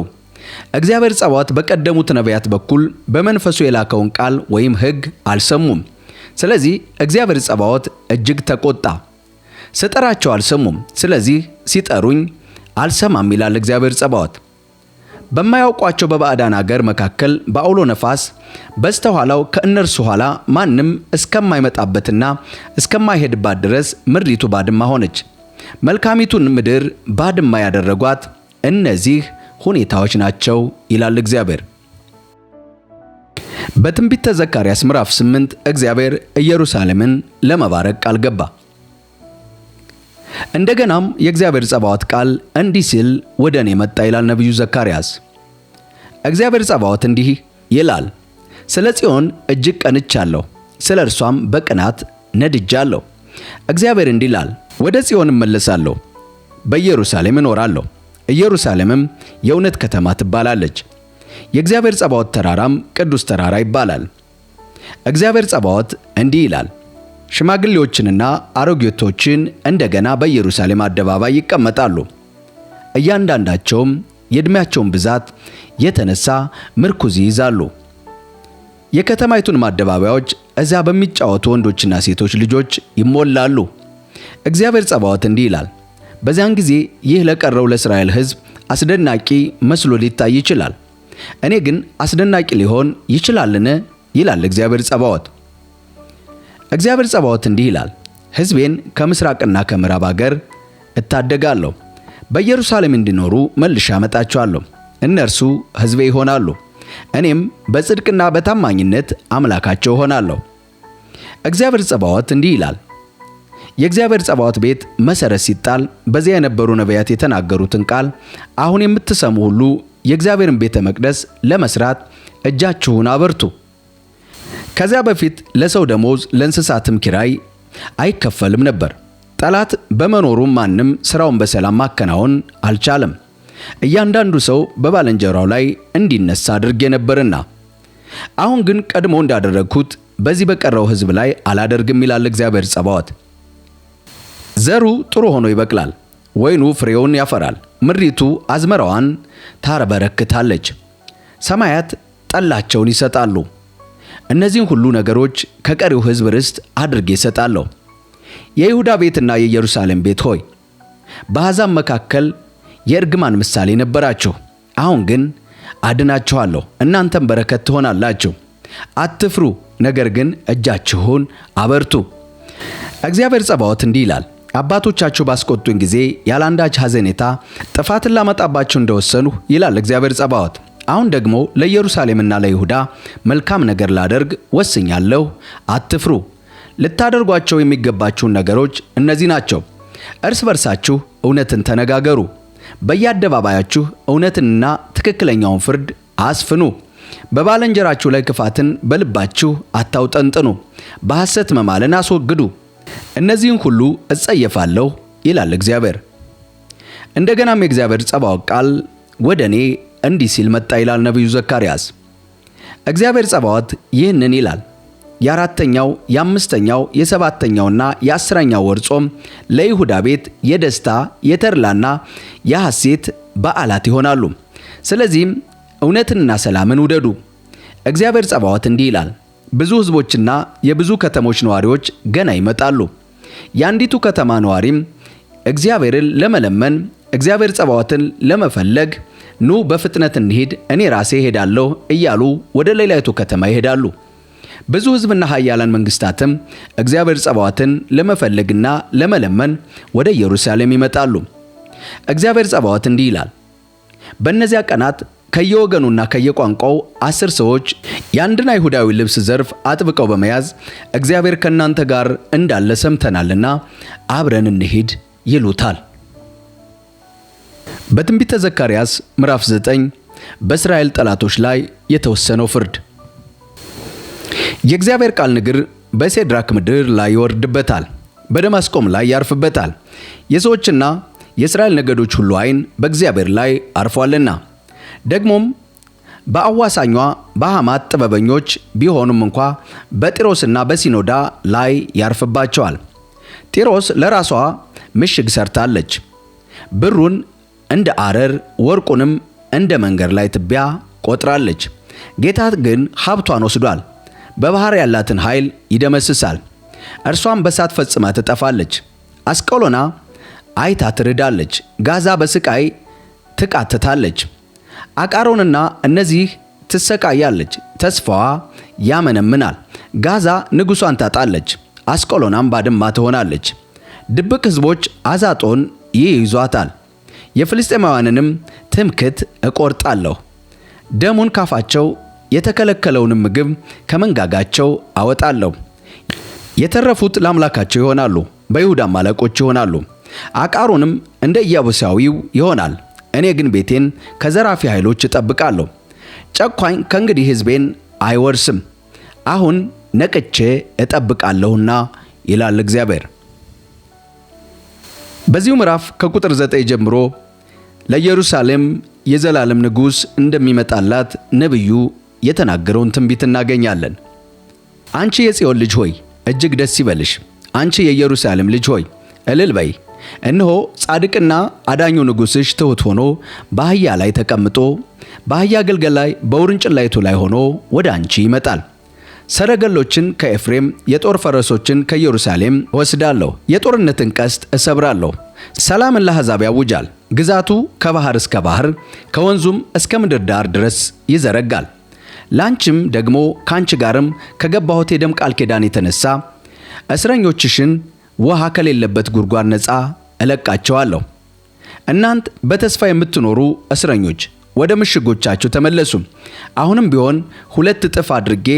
እግዚአብሔር ጸባዖት በቀደሙት ነቢያት በኩል በመንፈሱ የላከውን ቃል ወይም ሕግ አልሰሙም። ስለዚህ እግዚአብሔር ጸባዖት እጅግ ተቆጣ። ስጠራቸው አልሰሙም፣ ስለዚህ ሲጠሩኝ አልሰማም ይላል እግዚአብሔር ጸባዖት። በማያውቋቸው በባዕዳን አገር መካከል በአውሎ ነፋስ በስተኋላው ከእነርሱ ኋላ ማንም እስከማይመጣበትና እስከማይሄድባት ድረስ ምድሪቱ ባድማ ሆነች። መልካሚቱን ምድር ባድማ ያደረጓት እነዚህ ሁኔታዎች ናቸው ይላል እግዚአብሔር። በትንቢተ ዘካርያስ ምዕራፍ 8 እግዚአብሔር ኢየሩሳሌምን ለመባረክ ቃል ገባ። እንደገናም የእግዚአብሔር ጸባዖት ቃል እንዲህ ሲል ወደ እኔ መጣ ይላል ነቢዩ ዘካርያስ። እግዚአብሔር ጸባዖት እንዲህ ይላል፣ ስለ ጽዮን እጅግ ቀንቻለሁ፣ ስለ እርሷም በቅናት ነድጃለሁ። እግዚአብሔር እንዲህ ይላል፣ ወደ ጽዮን እመለሳለሁ፣ በኢየሩሳሌም እኖራለሁ። ኢየሩሳሌምም የእውነት ከተማ ትባላለች። የእግዚአብሔር ጸባዖት ተራራም ቅዱስ ተራራ ይባላል። እግዚአብሔር ጸባዖት እንዲህ ይላል፣ ሽማግሌዎችንና አሮጊቶችን እንደገና በኢየሩሳሌም አደባባይ ይቀመጣሉ። እያንዳንዳቸውም የዕድሜያቸውን ብዛት የተነሳ ምርኩዝ ይይዛሉ። የከተማይቱን አደባባዮች እዚያ በሚጫወቱ ወንዶችና ሴቶች ልጆች ይሞላሉ። እግዚአብሔር ጸባዖት እንዲህ ይላል፣ በዚያን ጊዜ ይህ ለቀረው ለእስራኤል ሕዝብ አስደናቂ መስሎ ሊታይ ይችላል። እኔ ግን አስደናቂ ሊሆን ይችላልን? ይላል እግዚአብሔር ጸባዖት። እግዚአብሔር ጸባዖት እንዲህ ይላል፣ ሕዝቤን ከምስራቅና ከምዕራብ አገር እታደጋለሁ፣ በኢየሩሳሌም እንዲኖሩ መልሼ አመጣቸዋለሁ። እነርሱ ሕዝቤ ይሆናሉ፣ እኔም በጽድቅና በታማኝነት አምላካቸው እሆናለሁ። እግዚአብሔር ጸባዖት እንዲህ ይላል፣ የእግዚአብሔር ጸባዖት ቤት መሠረት ሲጣል በዚያ የነበሩ ነቢያት የተናገሩትን ቃል አሁን የምትሰሙ ሁሉ የእግዚአብሔርን ቤተ መቅደስ ለመስራት እጃችሁን አበርቱ። ከዚያ በፊት ለሰው ደሞዝ ለእንስሳትም ኪራይ አይከፈልም ነበር። ጠላት በመኖሩም ማንም ስራውን በሰላም ማከናወን አልቻለም። እያንዳንዱ ሰው በባልንጀራው ላይ እንዲነሳ አድርጌ ነበርና፣ አሁን ግን ቀድሞ እንዳደረግኩት በዚህ በቀረው ሕዝብ ላይ አላደርግም ይላል እግዚአብሔር ጸባዖት። ዘሩ ጥሩ ሆኖ ይበቅላል፣ ወይኑ ፍሬውን ያፈራል፣ ምድሪቱ አዝመራዋን ታበረክታለች። ሰማያት ጠላቸውን ይሰጣሉ። እነዚህን ሁሉ ነገሮች ከቀሪው ሕዝብ ርስት አድርጌ እሰጣለሁ። የይሁዳ ቤትና የኢየሩሳሌም ቤት ሆይ፣ በአሕዛብ መካከል የእርግማን ምሳሌ ነበራችሁ። አሁን ግን አድናችኋለሁ፣ እናንተም በረከት ትሆናላችሁ። አትፍሩ፣ ነገር ግን እጃችሁን አበርቱ። እግዚአብሔር ጸባዖት እንዲህ ይላል፣ አባቶቻችሁ ባስቆጡኝ ጊዜ ያለአንዳች ሐዘኔታ ጥፋትን ላመጣባችሁ እንደወሰንሁ ይላል እግዚአብሔር ጸባዖት፣ አሁን ደግሞ ለኢየሩሳሌምና ለይሁዳ መልካም ነገር ላደርግ ወስኛለሁ። አትፍሩ። ልታደርጓቸው የሚገባችሁን ነገሮች እነዚህ ናቸው። እርስ በርሳችሁ እውነትን ተነጋገሩ። በየአደባባያችሁ እውነትንና ትክክለኛውን ፍርድ አስፍኑ። በባልንጀራችሁ ላይ ክፋትን በልባችሁ አታውጠንጥኑ። በሐሰት መማልን አስወግዱ። እነዚህን ሁሉ እጸየፋለሁ ይላል እግዚአብሔር። እንደገናም የእግዚአብሔር ጸባዖት ቃል ወደ እኔ እንዲህ ሲል መጣ ይላል ነቢዩ ዘካርያስ። እግዚአብሔር ጸባዖት ይህንን ይላል፣ የአራተኛው የአምስተኛው የሰባተኛውና የ10ኛው ወር ጾም ለይሁዳ ቤት የደስታ የተድላና የሐሴት በዓላት ይሆናሉ። ስለዚህም እውነትንና ሰላምን ውደዱ። እግዚአብሔር ጸባዖት እንዲህ ይላል፣ ብዙ ሕዝቦችና የብዙ ከተሞች ነዋሪዎች ገና ይመጣሉ። የአንዲቱ ከተማ ነዋሪም እግዚአብሔርን ለመለመን እግዚአብሔር ጸባዖትን ለመፈለግ ኑ በፍጥነት እንሂድ፣ እኔ ራሴ እሄዳለሁ እያሉ ወደ ሌላይቱ ከተማ ይሄዳሉ። ብዙ ሕዝብና ኃያላን መንግስታትም እግዚአብሔር ጸባዖትን ለመፈለግና ለመለመን ወደ ኢየሩሳሌም ይመጣሉ። እግዚአብሔር ጸባዖት እንዲህ ይላል፣ በእነዚያ ቀናት ከየወገኑና ከየቋንቋው 10 ሰዎች የአንድን አይሁዳዊ ልብስ ዘርፍ አጥብቀው በመያዝ እግዚአብሔር ከእናንተ ጋር እንዳለ ሰምተናልና አብረን እንሂድ ይሉታል። በትንቢተ ዘካርያስ ምዕራፍ 9 በእስራኤል ጠላቶች ላይ የተወሰነው ፍርድ። የእግዚአብሔር ቃል ንግር በሴድራክ ምድር ላይ ይወርድበታል፣ በደማስቆም ላይ ያርፍበታል። የሰዎችና የእስራኤል ነገዶች ሁሉ ዓይን በእግዚአብሔር ላይ አርፏልና። ደግሞም በአዋሳኟ በሐማት ጥበበኞች ቢሆኑም እንኳ በጢሮስና በሲኖዳ ላይ ያርፍባቸዋል። ጢሮስ ለራሷ ምሽግ ሰርታለች። ብሩን እንደ አረር ወርቁንም እንደ መንገድ ላይ ትቢያ ቆጥራለች። ጌታ ግን ሀብቷን ወስዷል፣ በባህር ያላትን ኃይል ይደመስሳል። እርሷም በሳት ፈጽማ ትጠፋለች። አስቀሎና አይታ ትርዳለች፣ ጋዛ በስቃይ ትቃትታለች። አቃሮንና እነዚህ ትሰቃያለች፣ ተስፋዋ ያመነምናል። ጋዛ ንጉሷን ታጣለች፣ አስቀሎናም ባድማ ትሆናለች። ድብቅ ሕዝቦች አዛጦን ይይዟታል። የፍልስጤማውያንንም ትምክት እቆርጣለሁ። ደሙን ካፋቸው የተከለከለውንም ምግብ ከመንጋጋቸው አወጣለሁ። የተረፉት ለአምላካቸው ይሆናሉ፣ በይሁዳም አለቆች ይሆናሉ። አቃሮንም እንደ ኢያቡሳዊው ይሆናል። እኔ ግን ቤቴን ከዘራፊ ኃይሎች እጠብቃለሁ። ጨኳኝ ከእንግዲህ ሕዝቤን አይወርስም፣ አሁን ነቅቼ እጠብቃለሁና ይላል እግዚአብሔር። በዚሁ ምዕራፍ ከቁጥር 9 ጀምሮ ለኢየሩሳሌም የዘላለም ንጉሥ እንደሚመጣላት ነቢዩ የተናገረውን ትንቢት እናገኛለን። አንቺ የጽዮን ልጅ ሆይ እጅግ ደስ ይበልሽ፣ አንቺ የኢየሩሳሌም ልጅ ሆይ እልል በይ። እነሆ ጻድቅና አዳኙ ንጉሥሽ ትሑት ሆኖ በአህያ ላይ ተቀምጦ በአህያ ግልገል ላይ በውርንጭላይቱ ላይ ሆኖ ወደ አንቺ ይመጣል። ሰረገሎችን ከኤፍሬም የጦር ፈረሶችን ከኢየሩሳሌም እወስዳለሁ። የጦርነትን ቀስት እሰብራለሁ። ሰላምን ለአሕዛብ ያውጃል። ግዛቱ ከባህር እስከ ባህር ከወንዙም እስከ ምድር ዳር ድረስ ይዘረጋል። ላንቺም ደግሞ ካንቺ ጋርም ከገባሁት የደም ቃል ኪዳን የተነሳ እስረኞችሽን ውሃ ከሌለበት ጉድጓድ ነፃ እለቃቸዋለሁ። እናንት በተስፋ የምትኖሩ እስረኞች ወደ ምሽጎቻችሁ ተመለሱ። አሁንም ቢሆን 2 እጥፍ አድርጌ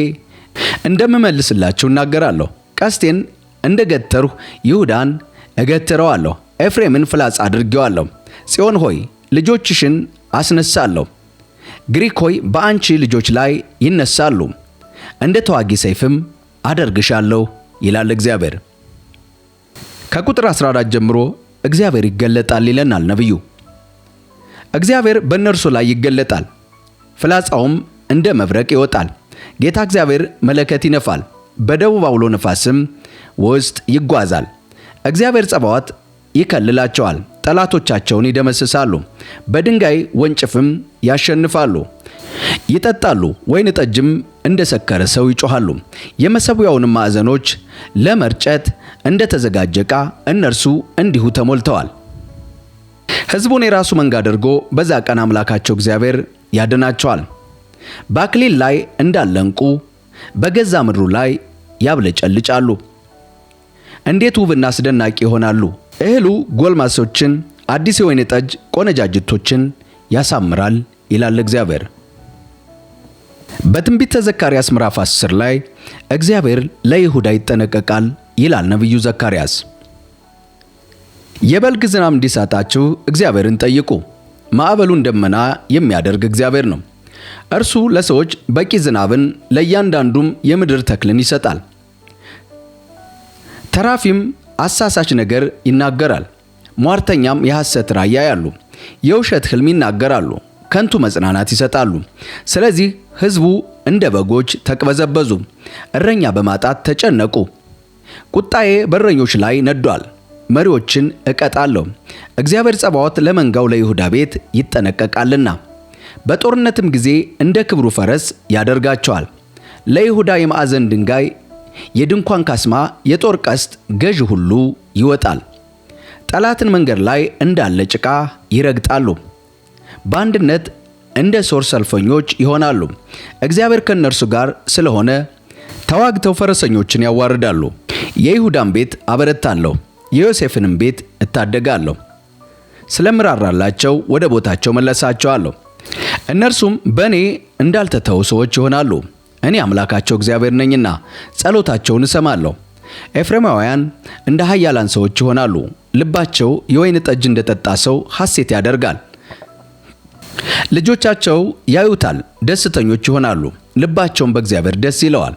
እንደምመልስላችሁ እናገራለሁ። ቀስቴን እንደገተርሁ ይሁዳን እገትረዋለሁ፣ ኤፍሬምን ፍላጻ አድርጌዋለሁ። ጽዮን ሆይ ልጆችሽን አስነሳለሁ። ግሪክ ሆይ በአንቺ ልጆች ላይ ይነሳሉ፣ እንደ ተዋጊ ሰይፍም አደርግሻለሁ ይላል እግዚአብሔር። ከቁጥር 14 ጀምሮ እግዚአብሔር ይገለጣል ይለናል ነቢዩ። እግዚአብሔር በእነርሱ ላይ ይገለጣል፣ ፍላጻውም እንደ መብረቅ ይወጣል። ጌታ እግዚአብሔር መለከት ይነፋል፣ በደቡብ አውሎ ነፋስም ውስጥ ይጓዛል። እግዚአብሔር ጸባዖት ይከልላቸዋል፣ ጠላቶቻቸውን ይደመስሳሉ፣ በድንጋይ ወንጭፍም ያሸንፋሉ። ይጠጣሉ፣ ወይን ጠጅም እንደ ሰከረ ሰው ይጮኻሉ። የመሠዊያውንም ማዕዘኖች ለመርጨት እንደ ተዘጋጀ ዕቃ እነርሱ እንዲሁ ተሞልተዋል። ሕዝቡን የራሱ መንጋ አድርጎ በዛ ቀን አምላካቸው እግዚአብሔር ያድናቸዋል። በአክሊል ላይ እንዳለ ዕንቁ በገዛ ምድሩ ላይ ያብለጨልጫሉ። እንዴት ውብና አስደናቂ ይሆናሉ! እህሉ ጎልማሶችን፣ አዲስ የወይን ጠጅ ቆነጃጅቶችን ያሳምራል ይላል እግዚአብሔር። በትንቢተ ዘካርያስ ምዕራፍ 10 ላይ እግዚአብሔር ለይሁዳ ይጠነቀቃል ይላል ነቢዩ ዘካርያስ። የበልግ ዝናብ እንዲሰጣችሁ እግዚአብሔርን ጠይቁ። ማዕበሉን ደመና የሚያደርግ እግዚአብሔር ነው። እርሱ ለሰዎች በቂ ዝናብን ለእያንዳንዱም የምድር ተክልን ይሰጣል። ተራፊም አሳሳች ነገር ይናገራል፣ ሟርተኛም የሐሰት ራእይ ያያሉ፣ የውሸት ሕልም ይናገራሉ፣ ከንቱ መጽናናት ይሰጣሉ። ስለዚህ ሕዝቡ እንደ በጎች ተቅበዘበዙ፣ እረኛ በማጣት ተጨነቁ። ቁጣዬ በእረኞች ላይ ነዷል፣ መሪዎችን እቀጣለሁ። እግዚአብሔር ጸባዖት ለመንጋው ለይሁዳ ቤት ይጠነቀቃልና በጦርነትም ጊዜ እንደ ክብሩ ፈረስ ያደርጋቸዋል። ለይሁዳ የማዕዘን ድንጋይ፣ የድንኳን ካስማ፣ የጦር ቀስት ገዢ ሁሉ ይወጣል። ጠላትን መንገድ ላይ እንዳለ ጭቃ ይረግጣሉ። በአንድነት እንደ ሶር ሰልፈኞች ይሆናሉ። እግዚአብሔር ከእነርሱ ጋር ስለሆነ ተዋግተው ፈረሰኞችን ያዋርዳሉ። የይሁዳን ቤት አበረታለሁ፣ የዮሴፍንም ቤት እታደጋለሁ። ስለምራራላቸው ወደ ቦታቸው መለሳቸዋለሁ። እነርሱም በእኔ እንዳልተተው ሰዎች ይሆናሉ። እኔ አምላካቸው እግዚአብሔር ነኝና ጸሎታቸውን እሰማለሁ። ኤፍሬማውያን እንደ ኃያላን ሰዎች ይሆናሉ። ልባቸው የወይን ጠጅ እንደጠጣ ሰው ሐሴት ያደርጋል። ልጆቻቸው ያዩታል፣ ደስተኞች ይሆናሉ። ልባቸውን በእግዚአብሔር ደስ ይለዋል።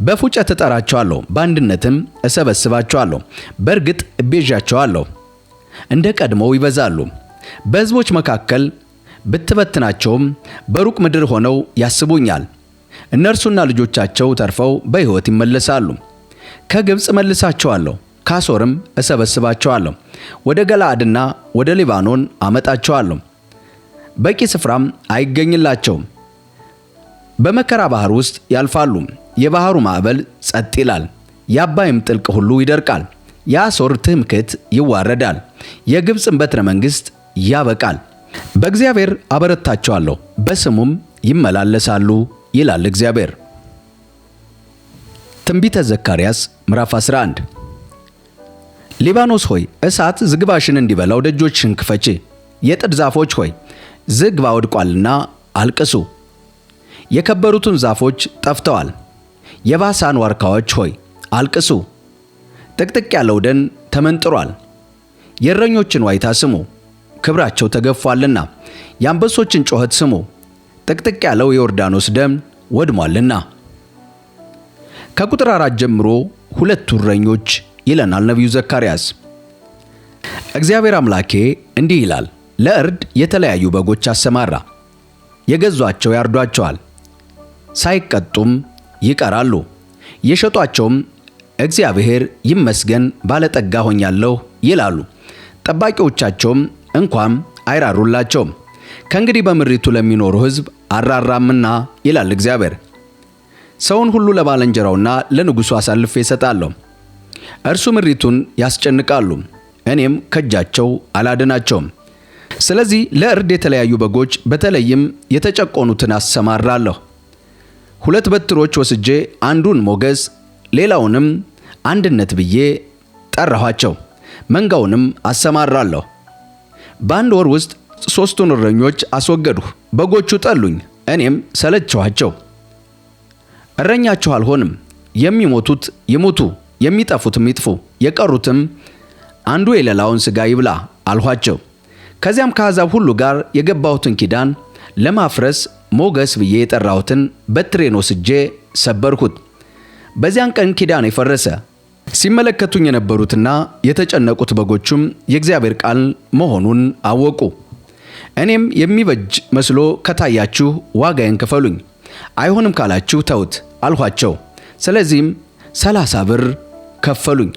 በፉጨት እጠራቸዋለሁ፣ በአንድነትም እሰበስባቸዋለሁ። በእርግጥ እቤዣቸዋለሁ፣ እንደ ቀድሞው ይበዛሉ። በሕዝቦች መካከል ብትበትናቸውም በሩቅ ምድር ሆነው ያስቡኛል። እነርሱና ልጆቻቸው ተርፈው በሕይወት ይመለሳሉ። ከግብፅ እመልሳቸዋለሁ፣ ካሶርም እሰበስባቸዋለሁ። ወደ ገለዓድና ወደ ሊባኖን አመጣቸዋለሁ፣ በቂ ስፍራም አይገኝላቸውም። በመከራ ባህር ውስጥ ያልፋሉ። የባህሩ ማዕበል ጸጥ ይላል፣ የአባይም ጥልቅ ሁሉ ይደርቃል። የአሦር ትምክህት ይዋረዳል፣ የግብፅን በትረ መንግሥት ያበቃል። በእግዚአብሔር አበረታቸዋለሁ፣ በስሙም ይመላለሳሉ ይላል እግዚአብሔር። ትንቢተ ዘካርያስ ምዕራፍ 11። ሊባኖስ ሆይ እሳት ዝግባሽን እንዲበላው ደጆችሽን ክፈቺ። የጥድ ዛፎች ሆይ ዝግባ ወድቋልና አልቅሱ። የከበሩትን ዛፎች ጠፍተዋል። የባሳን ዋርካዎች ሆይ አልቅሱ። ጥቅጥቅ ያለው ደን ተመንጥሯል። የእረኞችን ዋይታ ስሙ፣ ክብራቸው ተገፏልና። የአንበሶችን ጩኸት ስሙ፣ ጥቅጥቅ ያለው የዮርዳኖስ ደም ወድሟልና። ከቁጥር 4 ጀምሮ ሁለቱ እረኞች ይለናል ነቢዩ ዘካርያስ። እግዚአብሔር አምላኬ እንዲህ ይላል፣ ለእርድ የተለያዩ በጎች አሰማራ፣ የገዟቸው ያርዷቸዋል፣ ሳይቀጡም ይቀራሉ። የሸጧቸውም እግዚአብሔር ይመስገን ባለጠጋ ሆኛለሁ ይላሉ። ጠባቂዎቻቸውም እንኳን አይራሩላቸውም። ከእንግዲህ በምድሪቱ ለሚኖሩ ሕዝብ አራራምና ይላል እግዚአብሔር። ሰውን ሁሉ ለባልንጀራውና ለንጉሡ አሳልፌ እሰጣለሁ። እርሱ ምድሪቱን ያስጨንቃሉ፣ እኔም ከእጃቸው አላድናቸውም። ስለዚህ ለእርድ የተለያዩ በጎች በተለይም የተጨቆኑትን አሰማራለሁ። ሁለት በትሮች ወስጄ አንዱን ሞገስ ሌላውንም አንድነት ብዬ ጠራኋቸው። መንጋውንም አሰማራለሁ። በአንድ ወር ውስጥ 3ቱን እረኞች አስወገድሁ። በጎቹ ጠሉኝ፣ እኔም ሰለቸኋቸው። እረኛቸው አልሆንም። የሚሞቱት ይሙቱ፣ የሚጠፉትም ይጥፉ፣ የቀሩትም አንዱ የሌላውን ሥጋ ይብላ አልኋቸው። ከዚያም ከአሕዛብ ሁሉ ጋር የገባሁትን ኪዳን ለማፍረስ ሞገስ ብዬ የጠራሁትን በትሬን ወስጄ ሰበርሁት። በዚያን ቀን ኪዳን የፈረሰ። ሲመለከቱኝ የነበሩትና የተጨነቁት በጎቹም የእግዚአብሔር ቃል መሆኑን አወቁ። እኔም የሚበጅ መስሎ ከታያችሁ ዋጋዬን ክፈሉኝ፣ አይሆንም ካላችሁ ተውት አልኋቸው። ስለዚህም 30 ብር ከፈሉኝ።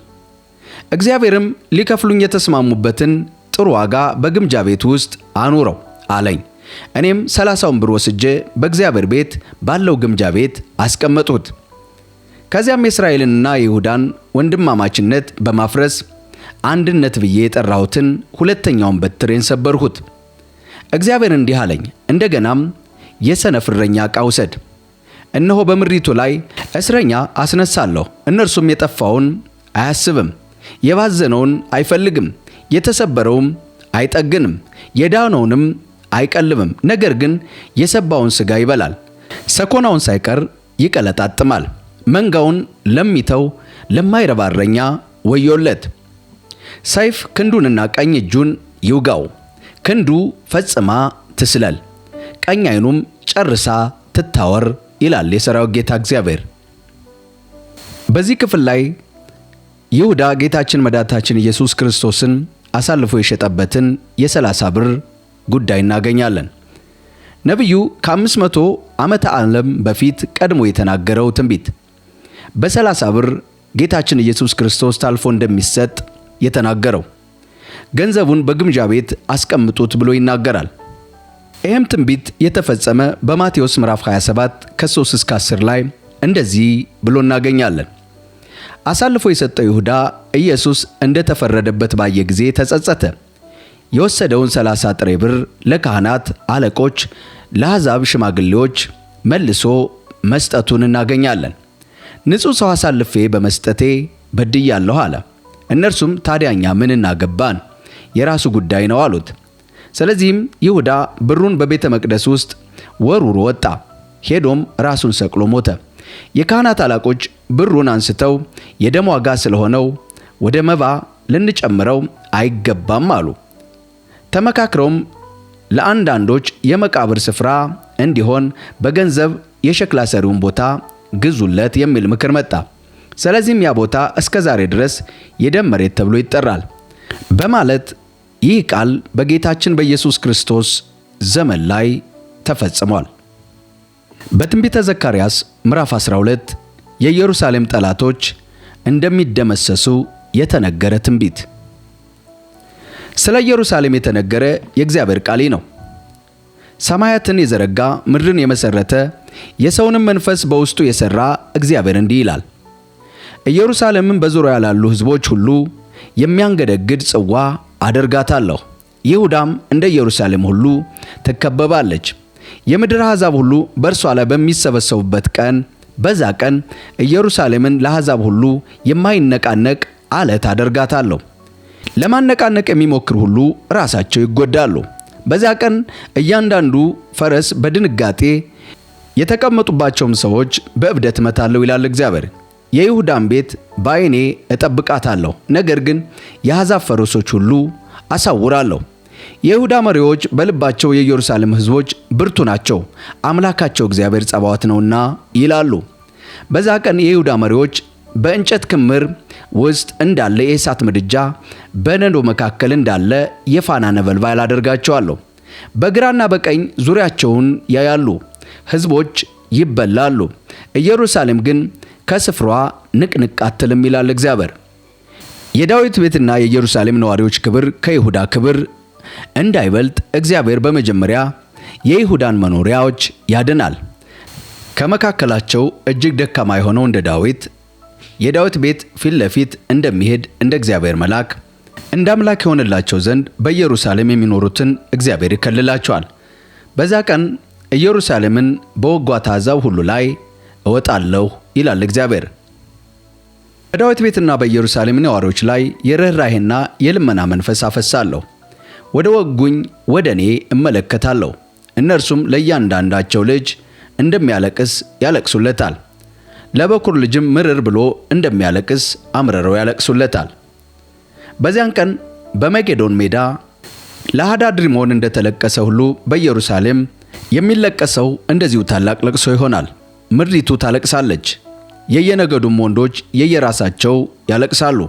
እግዚአብሔርም ሊከፍሉኝ የተስማሙበትን ጥሩ ዋጋ በግምጃ ቤት ውስጥ አኑረው አለኝ። እኔም 30ውን ብር ወስጄ በእግዚአብሔር ቤት ባለው ግምጃ ቤት አስቀመጥሁት። ከዚያም የእስራኤልንና የይሁዳን ወንድማማችነት በማፍረስ አንድነት ብዬ የጠራሁትን ሁለተኛውን በትሬን ሰበርሁት። እግዚአብሔር እንዲህ አለኝ፣ እንደገናም የሰነፍ እረኛ ዕቃ ውሰድ። እነሆ በምድሪቱ ላይ እስረኛ አስነሳለሁ። እነርሱም የጠፋውን አያስብም፣ የባዘነውን አይፈልግም፣ የተሰበረውም አይጠግንም፣ የዳነውንም አይቀልብም። ነገር ግን የሰባውን ሥጋ ይበላል፣ ሰኮናውን ሳይቀር ይቀለጣጥማል። መንጋውን ለሚተው ለማይረባ እረኛ ወዮለት! ሰይፍ ክንዱንና ቀኝ እጁን ይውጋው። ክንዱ ፈጽማ ትስለል፣ ቀኝ ዓይኑም ጨርሳ ትታወር ይላል የሠራዊት ጌታ እግዚአብሔር። በዚህ ክፍል ላይ ይሁዳ ጌታችን መድኃኒታችን ኢየሱስ ክርስቶስን አሳልፎ የሸጠበትን የ30 ብር ጉዳይ እናገኛለን። ነቢዩ ከ500 ዓመተ ዓለም በፊት ቀድሞ የተናገረው ትንቢት በ30 ብር ጌታችን ኢየሱስ ክርስቶስ ታልፎ እንደሚሰጥ የተናገረው ገንዘቡን በግምጃ ቤት አስቀምጡት ብሎ ይናገራል። ይህም ትንቢት የተፈጸመ በማቴዎስ ምዕራፍ 27 ከ3 እስከ 10 ላይ እንደዚህ ብሎ እናገኛለን። አሳልፎ የሰጠው ይሁዳ ኢየሱስ እንደተፈረደበት ባየ ጊዜ ተጸጸተ። የወሰደውን 30 ጥሬ ብር ለካህናት አለቆች፣ ለአሕዛብ ሽማግሌዎች መልሶ መስጠቱን እናገኛለን። ንጹሕ ሰው አሳልፌ በመስጠቴ በድያለሁ አለ። እነርሱም ታዲያ እኛ ምን እናገባን? የራሱ ጉዳይ ነው አሉት። ስለዚህም ይሁዳ ብሩን በቤተ መቅደስ ውስጥ ወርውሮ ወጣ። ሄዶም ራሱን ሰቅሎ ሞተ። የካህናት አለቆች ብሩን አንስተው የደም ዋጋ ስለሆነው ወደ መባ ልንጨምረው አይገባም አሉ። ተመካክረውም ለአንዳንዶች የመቃብር ስፍራ እንዲሆን በገንዘብ የሸክላ ሰሪውን ቦታ ግዙለት የሚል ምክር መጣ። ስለዚህም ያ ቦታ እስከ ዛሬ ድረስ የደም መሬት ተብሎ ይጠራል በማለት ይህ ቃል በጌታችን በኢየሱስ ክርስቶስ ዘመን ላይ ተፈጽሟል። በትንቢተ ዘካርያስ ምዕራፍ 12 የኢየሩሳሌም ጠላቶች እንደሚደመሰሱ የተነገረ ትንቢት። ስለ ኢየሩሳሌም የተነገረ የእግዚአብሔር ቃል ነው። ሰማያትን የዘረጋ ምድርን የመሰረተ የሰውንም መንፈስ በውስጡ የሰራ እግዚአብሔር እንዲህ ይላል፣ ኢየሩሳሌምን በዙሪያ ላሉ ሕዝቦች ሁሉ የሚያንገደግድ ጽዋ አደርጋታለሁ። ይሁዳም እንደ ኢየሩሳሌም ሁሉ ትከበባለች። የምድር አሕዛብ ሁሉ በእርሷ ላይ በሚሰበሰቡበት ቀን በዛ ቀን ኢየሩሳሌምን ለአሕዛብ ሁሉ የማይነቃነቅ ዓለት አደርጋታለሁ። ለማነቃነቅ የሚሞክር ሁሉ ራሳቸው ይጎዳሉ። በዚያ ቀን እያንዳንዱ ፈረስ በድንጋጤ የተቀመጡባቸውም ሰዎች በእብደት እመታለሁ ይላል እግዚአብሔር። የይሁዳን ቤት በዓይኔ እጠብቃታለሁ፣ ነገር ግን የአሕዛብ ፈረሶች ሁሉ አሳውራለሁ። የይሁዳ መሪዎች በልባቸው የኢየሩሳሌም ሕዝቦች ብርቱ ናቸው፣ አምላካቸው እግዚአብሔር ጸባዖት ነውና ይላሉ። በዛ ቀን የይሁዳ መሪዎች በእንጨት ክምር ውስጥ እንዳለ የእሳት ምድጃ፣ በነዶ መካከል እንዳለ የፋና ነበልባል አደርጋቸዋለሁ። በግራና በቀኝ ዙሪያቸውን ያያሉ፣ ሕዝቦች ይበላሉ። ኢየሩሳሌም ግን ከስፍሯ ንቅንቅ አትልም ይላል እግዚአብሔር። የዳዊት ቤትና የኢየሩሳሌም ነዋሪዎች ክብር ከይሁዳ ክብር እንዳይበልጥ እግዚአብሔር በመጀመሪያ የይሁዳን መኖሪያዎች ያድናል። ከመካከላቸው እጅግ ደካማ የሆነው እንደ ዳዊት የዳዊት ቤት ፊት ለፊት እንደሚሄድ እንደ እግዚአብሔር መልአክ እንደ አምላክ የሆንላቸው ዘንድ በኢየሩሳሌም የሚኖሩትን እግዚአብሔር ይከልላቸዋል። በዛ ቀን ኢየሩሳሌምን በወጓት አሕዛብ ሁሉ ላይ እወጣለሁ ይላል እግዚአብሔር። በዳዊት ቤትና በኢየሩሳሌም ነዋሪዎች ላይ የርኅራኄና የልመና መንፈስ አፈሳለሁ። ወደ ወጉኝ ወደ እኔ እመለከታለሁ፣ እነርሱም ለእያንዳንዳቸው ልጅ እንደሚያለቅስ ያለቅሱለታል፣ ለበኩር ልጅም ምርር ብሎ እንደሚያለቅስ አምርረው ያለቅሱለታል። በዚያን ቀን በመጌዶን ሜዳ ለሃዳድሪሞን እንደተለቀሰ ሁሉ በኢየሩሳሌም የሚለቀሰው እንደዚሁ ታላቅ ለቅሶ ይሆናል። ምድሪቱ ታለቅሳለች። የየነገዱም ወንዶች የየራሳቸው ያለቅሳሉ፣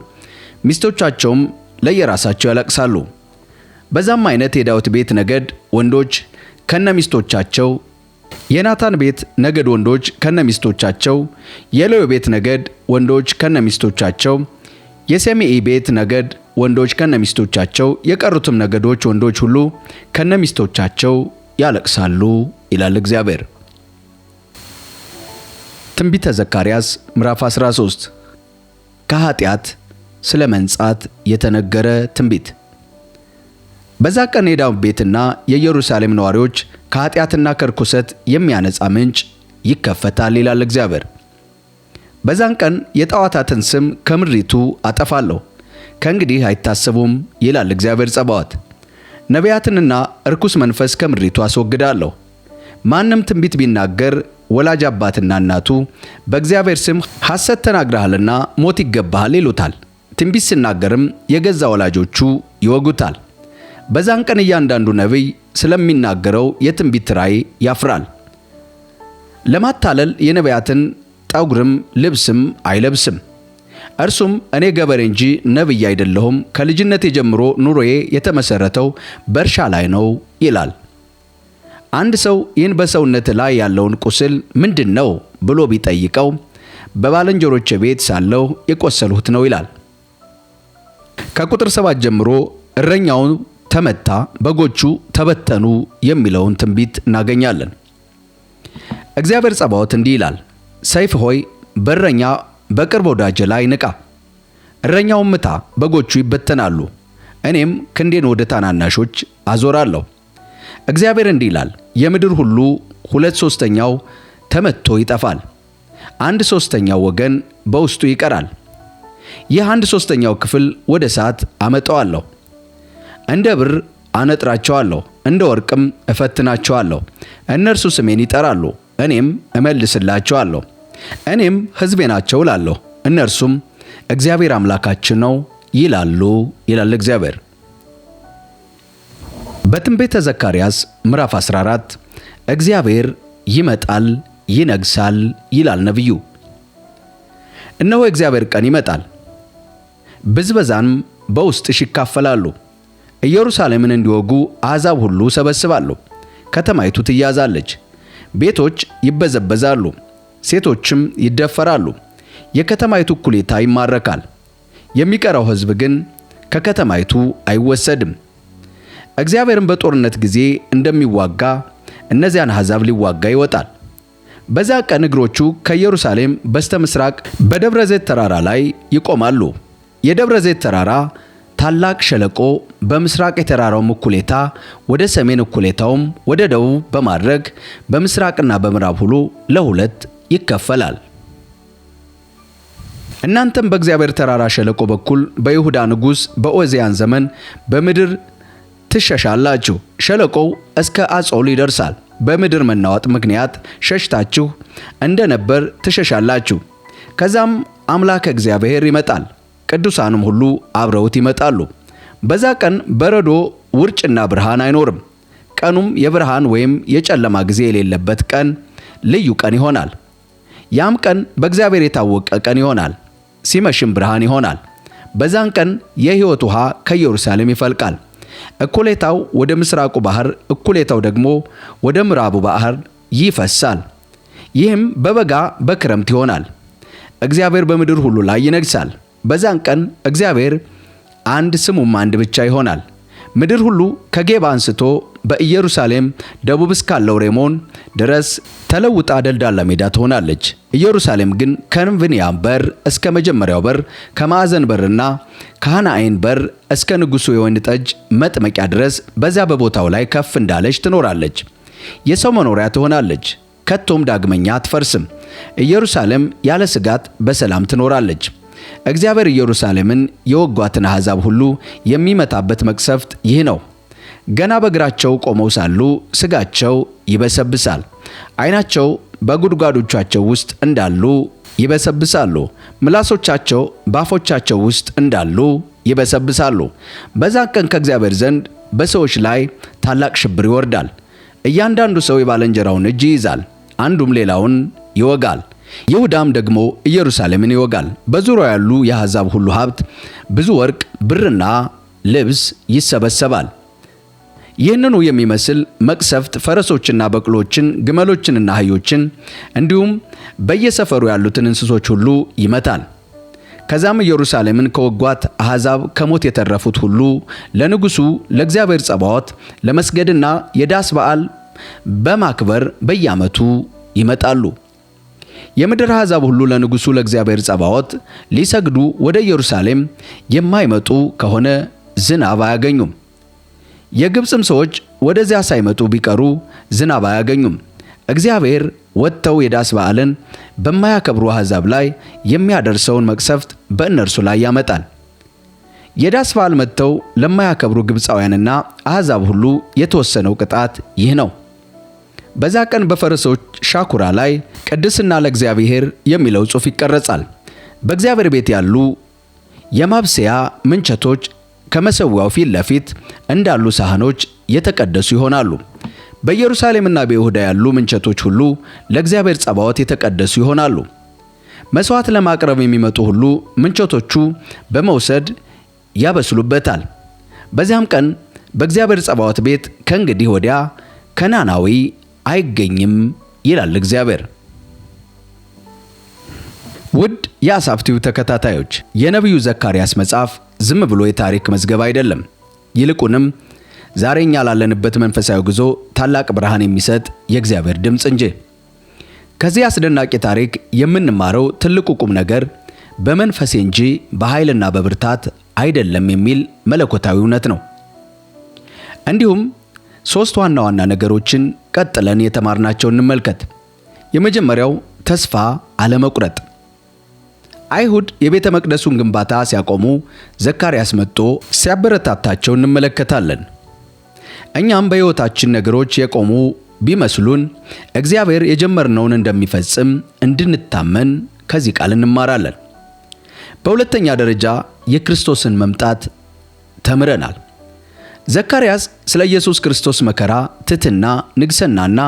ሚስቶቻቸውም ለየራሳቸው ያለቅሳሉ። በዛም አይነት የዳዊት ቤት ነገድ ወንዶች ከነሚስቶቻቸው፣ የናታን ቤት ነገድ ወንዶች ከነሚስቶቻቸው፣ የሌዊ ቤት ነገድ ወንዶች ከነሚስቶቻቸው፣ የሰሜኢ ቤት ነገድ ወንዶች ከነሚስቶቻቸው፣ የቀሩትም ነገዶች ወንዶች ሁሉ ከነሚስቶቻቸው ያለቅሳሉ ይላል እግዚአብሔር። ትንቢተ ዘካርያስ ምዕራፍ 13 ከኃጢአት ስለ መንጻት የተነገረ ትንቢት። በዛ ቀን የዳዊት ቤትና የኢየሩሳሌም ነዋሪዎች ከኃጢአትና ከርኩሰት የሚያነጻ ምንጭ ይከፈታል ይላል እግዚአብሔር። በዛን ቀን የጣዖታትን ስም ከምድሪቱ አጠፋለሁ፣ ከእንግዲህ አይታሰቡም ይላል እግዚአብሔር ጸባዖት። ነቢያትንና እርኩስ መንፈስ ከምድሪቱ አስወግዳለሁ። ማንም ትንቢት ቢናገር ወላጅ አባትና እናቱ በእግዚአብሔር ስም ሐሰት ተናግረሃልና ሞት ይገባሃል ይሉታል። ትንቢት ሲናገርም የገዛ ወላጆቹ ይወጉታል። በዛን ቀን እያንዳንዱ ነቢይ ስለሚናገረው የትንቢት ራእይ ያፍራል። ለማታለል የነቢያትን ጠጉርም ልብስም አይለብስም። እርሱም እኔ ገበሬ እንጂ ነቢይ አይደለሁም፣ ከልጅነቴ ጀምሮ ኑሮዬ የተመሰረተው በእርሻ ላይ ነው ይላል። አንድ ሰው ይህን በሰውነት ላይ ያለውን ቁስል ምንድን ነው ብሎ ቢጠይቀው በባልንጀሮቼ ቤት ሳለሁ የቆሰልሁት ነው ይላል። ከቁጥር 7 ጀምሮ እረኛው ተመታ፣ በጎቹ ተበተኑ የሚለውን ትንቢት እናገኛለን። እግዚአብሔር ጸባዖት እንዲህ ይላል፣ ሰይፍ ሆይ በእረኛ በቅርብ ወዳጅ ላይ ንቃ፣ እረኛውን ምታ፣ በጎቹ ይበተናሉ። እኔም ክንዴን ወደ ታናናሾች አዞራለሁ። እግዚአብሔር እንዲህ ይላል፣ የምድር ሁሉ 2/3 ተመትቶ ይጠፋል፣ 1/3 ወገን በውስጡ ይቀራል። ይህ 1/3 ክፍል ወደ እሳት አመጣዋለሁ፣ እንደ ብር አነጥራቸዋለሁ፣ እንደ ወርቅም እፈትናቸዋለሁ። እነርሱ ስሜን ይጠራሉ፣ እኔም እመልስላቸዋለሁ። እኔም ሕዝቤ ናቸው እላለሁ፣ እነርሱም እግዚአብሔር አምላካችን ነው ይላሉ ይላል እግዚአብሔር። በትንቢተ ዘካርያስ ምዕራፍ 14 እግዚአብሔር ይመጣል ይነግሣል ይላል ነቢዩ። እነሆ የእግዚአብሔር ቀን ይመጣል፣ ብዝበዛንም በውስጥሽ ይካፈላሉ። ኢየሩሳሌምን እንዲወጉ አሕዛብ ሁሉ ሰበስባሉ። ከተማይቱ ትያዛለች፣ ቤቶች ይበዘበዛሉ፣ ሴቶችም ይደፈራሉ። የከተማይቱ እኩሌታ ይማረካል፣ የሚቀረው ሕዝብ ግን ከከተማይቱ አይወሰድም። እግዚአብሔርም በጦርነት ጊዜ እንደሚዋጋ እነዚያን አሕዛብ ሊዋጋ ይወጣል። በዚያ ቀን እግሮቹ ከኢየሩሳሌም በስተምስራቅ በደብረ ዘይት ተራራ ላይ ይቆማሉ። የደብረ ዘይት ተራራ ታላቅ ሸለቆ በምስራቅ የተራራውም እኩሌታ ወደ ሰሜን እኩሌታውም ወደ ደቡብ በማድረግ በምስራቅና በምዕራብ ሁሉ ለሁለት ይከፈላል። እናንተም በእግዚአብሔር ተራራ ሸለቆ በኩል በይሁዳ ንጉሥ በዖዝያን ዘመን በምድር ትሸሻላችሁ። ሸለቆው እስከ አጾል ይደርሳል። በምድር መናወጥ ምክንያት ሸሽታችሁ እንደነበር ትሸሻላችሁ። ከዛም አምላክ እግዚአብሔር ይመጣል፣ ቅዱሳንም ሁሉ አብረውት ይመጣሉ። በዛ ቀን በረዶ፣ ውርጭና ብርሃን አይኖርም። ቀኑም የብርሃን ወይም የጨለማ ጊዜ የሌለበት ቀን ልዩ ቀን ይሆናል። ያም ቀን በእግዚአብሔር የታወቀ ቀን ይሆናል። ሲመሽም ብርሃን ይሆናል። በዛን ቀን የሕይወት ውሃ ከኢየሩሳሌም ይፈልቃል። እኩሌታው ወደ ምስራቁ ባህር፣ እኩሌታው ደግሞ ወደ ምዕራቡ ባህር ይፈሳል። ይህም በበጋ በክረምት ይሆናል። እግዚአብሔር በምድር ሁሉ ላይ ይነግሣል። በዛን ቀን እግዚአብሔር አንድ ስሙም አንድ ብቻ ይሆናል። ምድር ሁሉ ከጌባ አንስቶ በኢየሩሳሌም ደቡብ እስካለው ሬሞን ድረስ ተለውጣ ደልዳላ ሜዳ ትሆናለች። ኢየሩሳሌም ግን ከንብንያም በር እስከ መጀመሪያው በር፣ ከማዕዘን በርና ከሐናኤን በር እስከ ንጉሡ የወይን ጠጅ መጥመቂያ ድረስ በዚያ በቦታው ላይ ከፍ እንዳለች ትኖራለች። የሰው መኖሪያ ትሆናለች፣ ከቶም ዳግመኛ አትፈርስም። ኢየሩሳሌም ያለ ስጋት በሰላም ትኖራለች። እግዚአብሔር ኢየሩሳሌምን የወጓትን አሕዛብ ሁሉ የሚመታበት መቅሰፍት ይህ ነው። ገና በእግራቸው ቆመው ሳሉ ሥጋቸው ይበሰብሳል። ዓይናቸው በጉድጓዶቻቸው ውስጥ እንዳሉ ይበሰብሳሉ። ምላሶቻቸው በአፎቻቸው ውስጥ እንዳሉ ይበሰብሳሉ። በዛ ቀን ከእግዚአብሔር ዘንድ በሰዎች ላይ ታላቅ ሽብር ይወርዳል። እያንዳንዱ ሰው የባልንጀራውን እጅ ይይዛል፣ አንዱም ሌላውን ይወጋል። ይሁዳም ደግሞ ኢየሩሳሌምን ይወጋል። በዙሪያው ያሉ የአሕዛብ ሁሉ ሀብት፣ ብዙ ወርቅ፣ ብርና ልብስ ይሰበሰባል። ይህንኑ የሚመስል መቅሰፍት ፈረሶችና በቅሎችን፣ ግመሎችንና አህዮችን እንዲሁም በየሰፈሩ ያሉትን እንስሶች ሁሉ ይመታል። ከዛም ኢየሩሳሌምን ከወጓት አሕዛብ ከሞት የተረፉት ሁሉ ለንጉሡ ለእግዚአብሔር ጸባዖት ለመስገድና የዳስ በዓል በማክበር በየዓመቱ ይመጣሉ። የምድር አሕዛብ ሁሉ ለንጉሡ ለእግዚአብሔር ጸባዖት ሊሰግዱ ወደ ኢየሩሳሌም የማይመጡ ከሆነ ዝናብ አያገኙም። የግብፅም ሰዎች ወደዚያ ሳይመጡ ቢቀሩ ዝናብ አያገኙም። እግዚአብሔር ወጥተው የዳስ በዓልን በማያከብሩ አሕዛብ ላይ የሚያደርሰውን መቅሰፍት በእነርሱ ላይ ያመጣል። የዳስ በዓል መጥተው ለማያከብሩ ግብፃውያንና አሕዛብ ሁሉ የተወሰነው ቅጣት ይህ ነው። በዛ ቀን በፈረሶች ሻኩራ ላይ ቅድስና ለእግዚአብሔር የሚለው ጽሑፍ ይቀረጻል። በእግዚአብሔር ቤት ያሉ የማብሰያ ምንቸቶች ከመሠዊያው ፊት ለፊት እንዳሉ ሳህኖች የተቀደሱ ይሆናሉ። በኢየሩሳሌምና በይሁዳ ያሉ ምንቸቶች ሁሉ ለእግዚአብሔር ጸባዖት የተቀደሱ ይሆናሉ። መሥዋዕት ለማቅረብ የሚመጡ ሁሉ ምንቸቶቹ በመውሰድ ያበስሉበታል። በዚያም ቀን በእግዚአብሔር ጸባዖት ቤት ከእንግዲህ ወዲያ ከናናዊ አይገኝም ይላል እግዚአብሔር። ውድ የአሳፍ ቲዩብ ተከታታዮች፣ የነቢዩ ዘካርያስ መጽሐፍ ዝም ብሎ የታሪክ መዝገብ አይደለም። ይልቁንም ዛሬ እኛ ላለንበት መንፈሳዊ ጉዞ ታላቅ ብርሃን የሚሰጥ የእግዚአብሔር ድምፅ እንጂ። ከዚህ አስደናቂ ታሪክ የምንማረው ትልቁ ቁም ነገር በመንፈሴ እንጂ በኃይልና በብርታት አይደለም የሚል መለኮታዊ እውነት ነው። እንዲሁም ሶስት ዋና ዋና ነገሮችን ቀጥለን የተማርናቸው እንመልከት። የመጀመሪያው ተስፋ አለመቁረጥ። አይሁድ የቤተ መቅደሱን ግንባታ ሲያቆሙ ዘካርያስ መጥቶ ሲያበረታታቸው እንመለከታለን። እኛም በሕይወታችን ነገሮች የቆሙ ቢመስሉን እግዚአብሔር የጀመርነውን እንደሚፈጽም እንድንታመን ከዚህ ቃል እንማራለን። በሁለተኛ ደረጃ የክርስቶስን መምጣት ተምረናል። ዘካርያስ ስለ ኢየሱስ ክርስቶስ መከራ፣ ትሕትና፣ ንግሥናና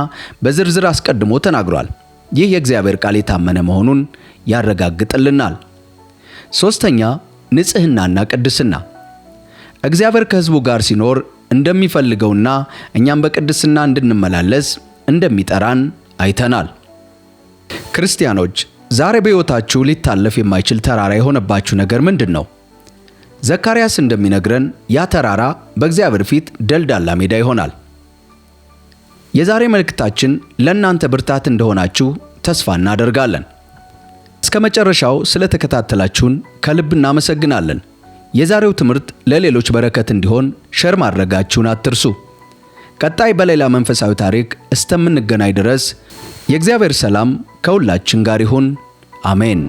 በዝርዝር አስቀድሞ ተናግሯል። ይህ የእግዚአብሔር ቃል የታመነ መሆኑን ያረጋግጥልናል። ሶስተኛ፣ ንጽሕናና ቅድስና። እግዚአብሔር ከሕዝቡ ጋር ሲኖር እንደሚፈልገውና እኛም በቅድስና እንድንመላለስ እንደሚጠራን አይተናል። ክርስቲያኖች፣ ዛሬ በሕይወታችሁ ሊታለፍ የማይችል ተራራ የሆነባችሁ ነገር ምንድን ነው? ዘካርያስ እንደሚነግረን ያ ተራራ በእግዚአብሔር ፊት ደልዳላ ሜዳ ይሆናል። የዛሬ መልእክታችን ለእናንተ ብርታት እንደሆናችሁ ተስፋ እናደርጋለን። እስከ መጨረሻው ስለተከታተላችሁን ከልብ እናመሰግናለን። የዛሬው ትምህርት ለሌሎች በረከት እንዲሆን share ማድረጋችሁን አትርሱ። ቀጣይ በሌላ መንፈሳዊ ታሪክ እስከምንገናኝ ድረስ የእግዚአብሔር ሰላም ከሁላችን ጋር ይሁን። አሜን።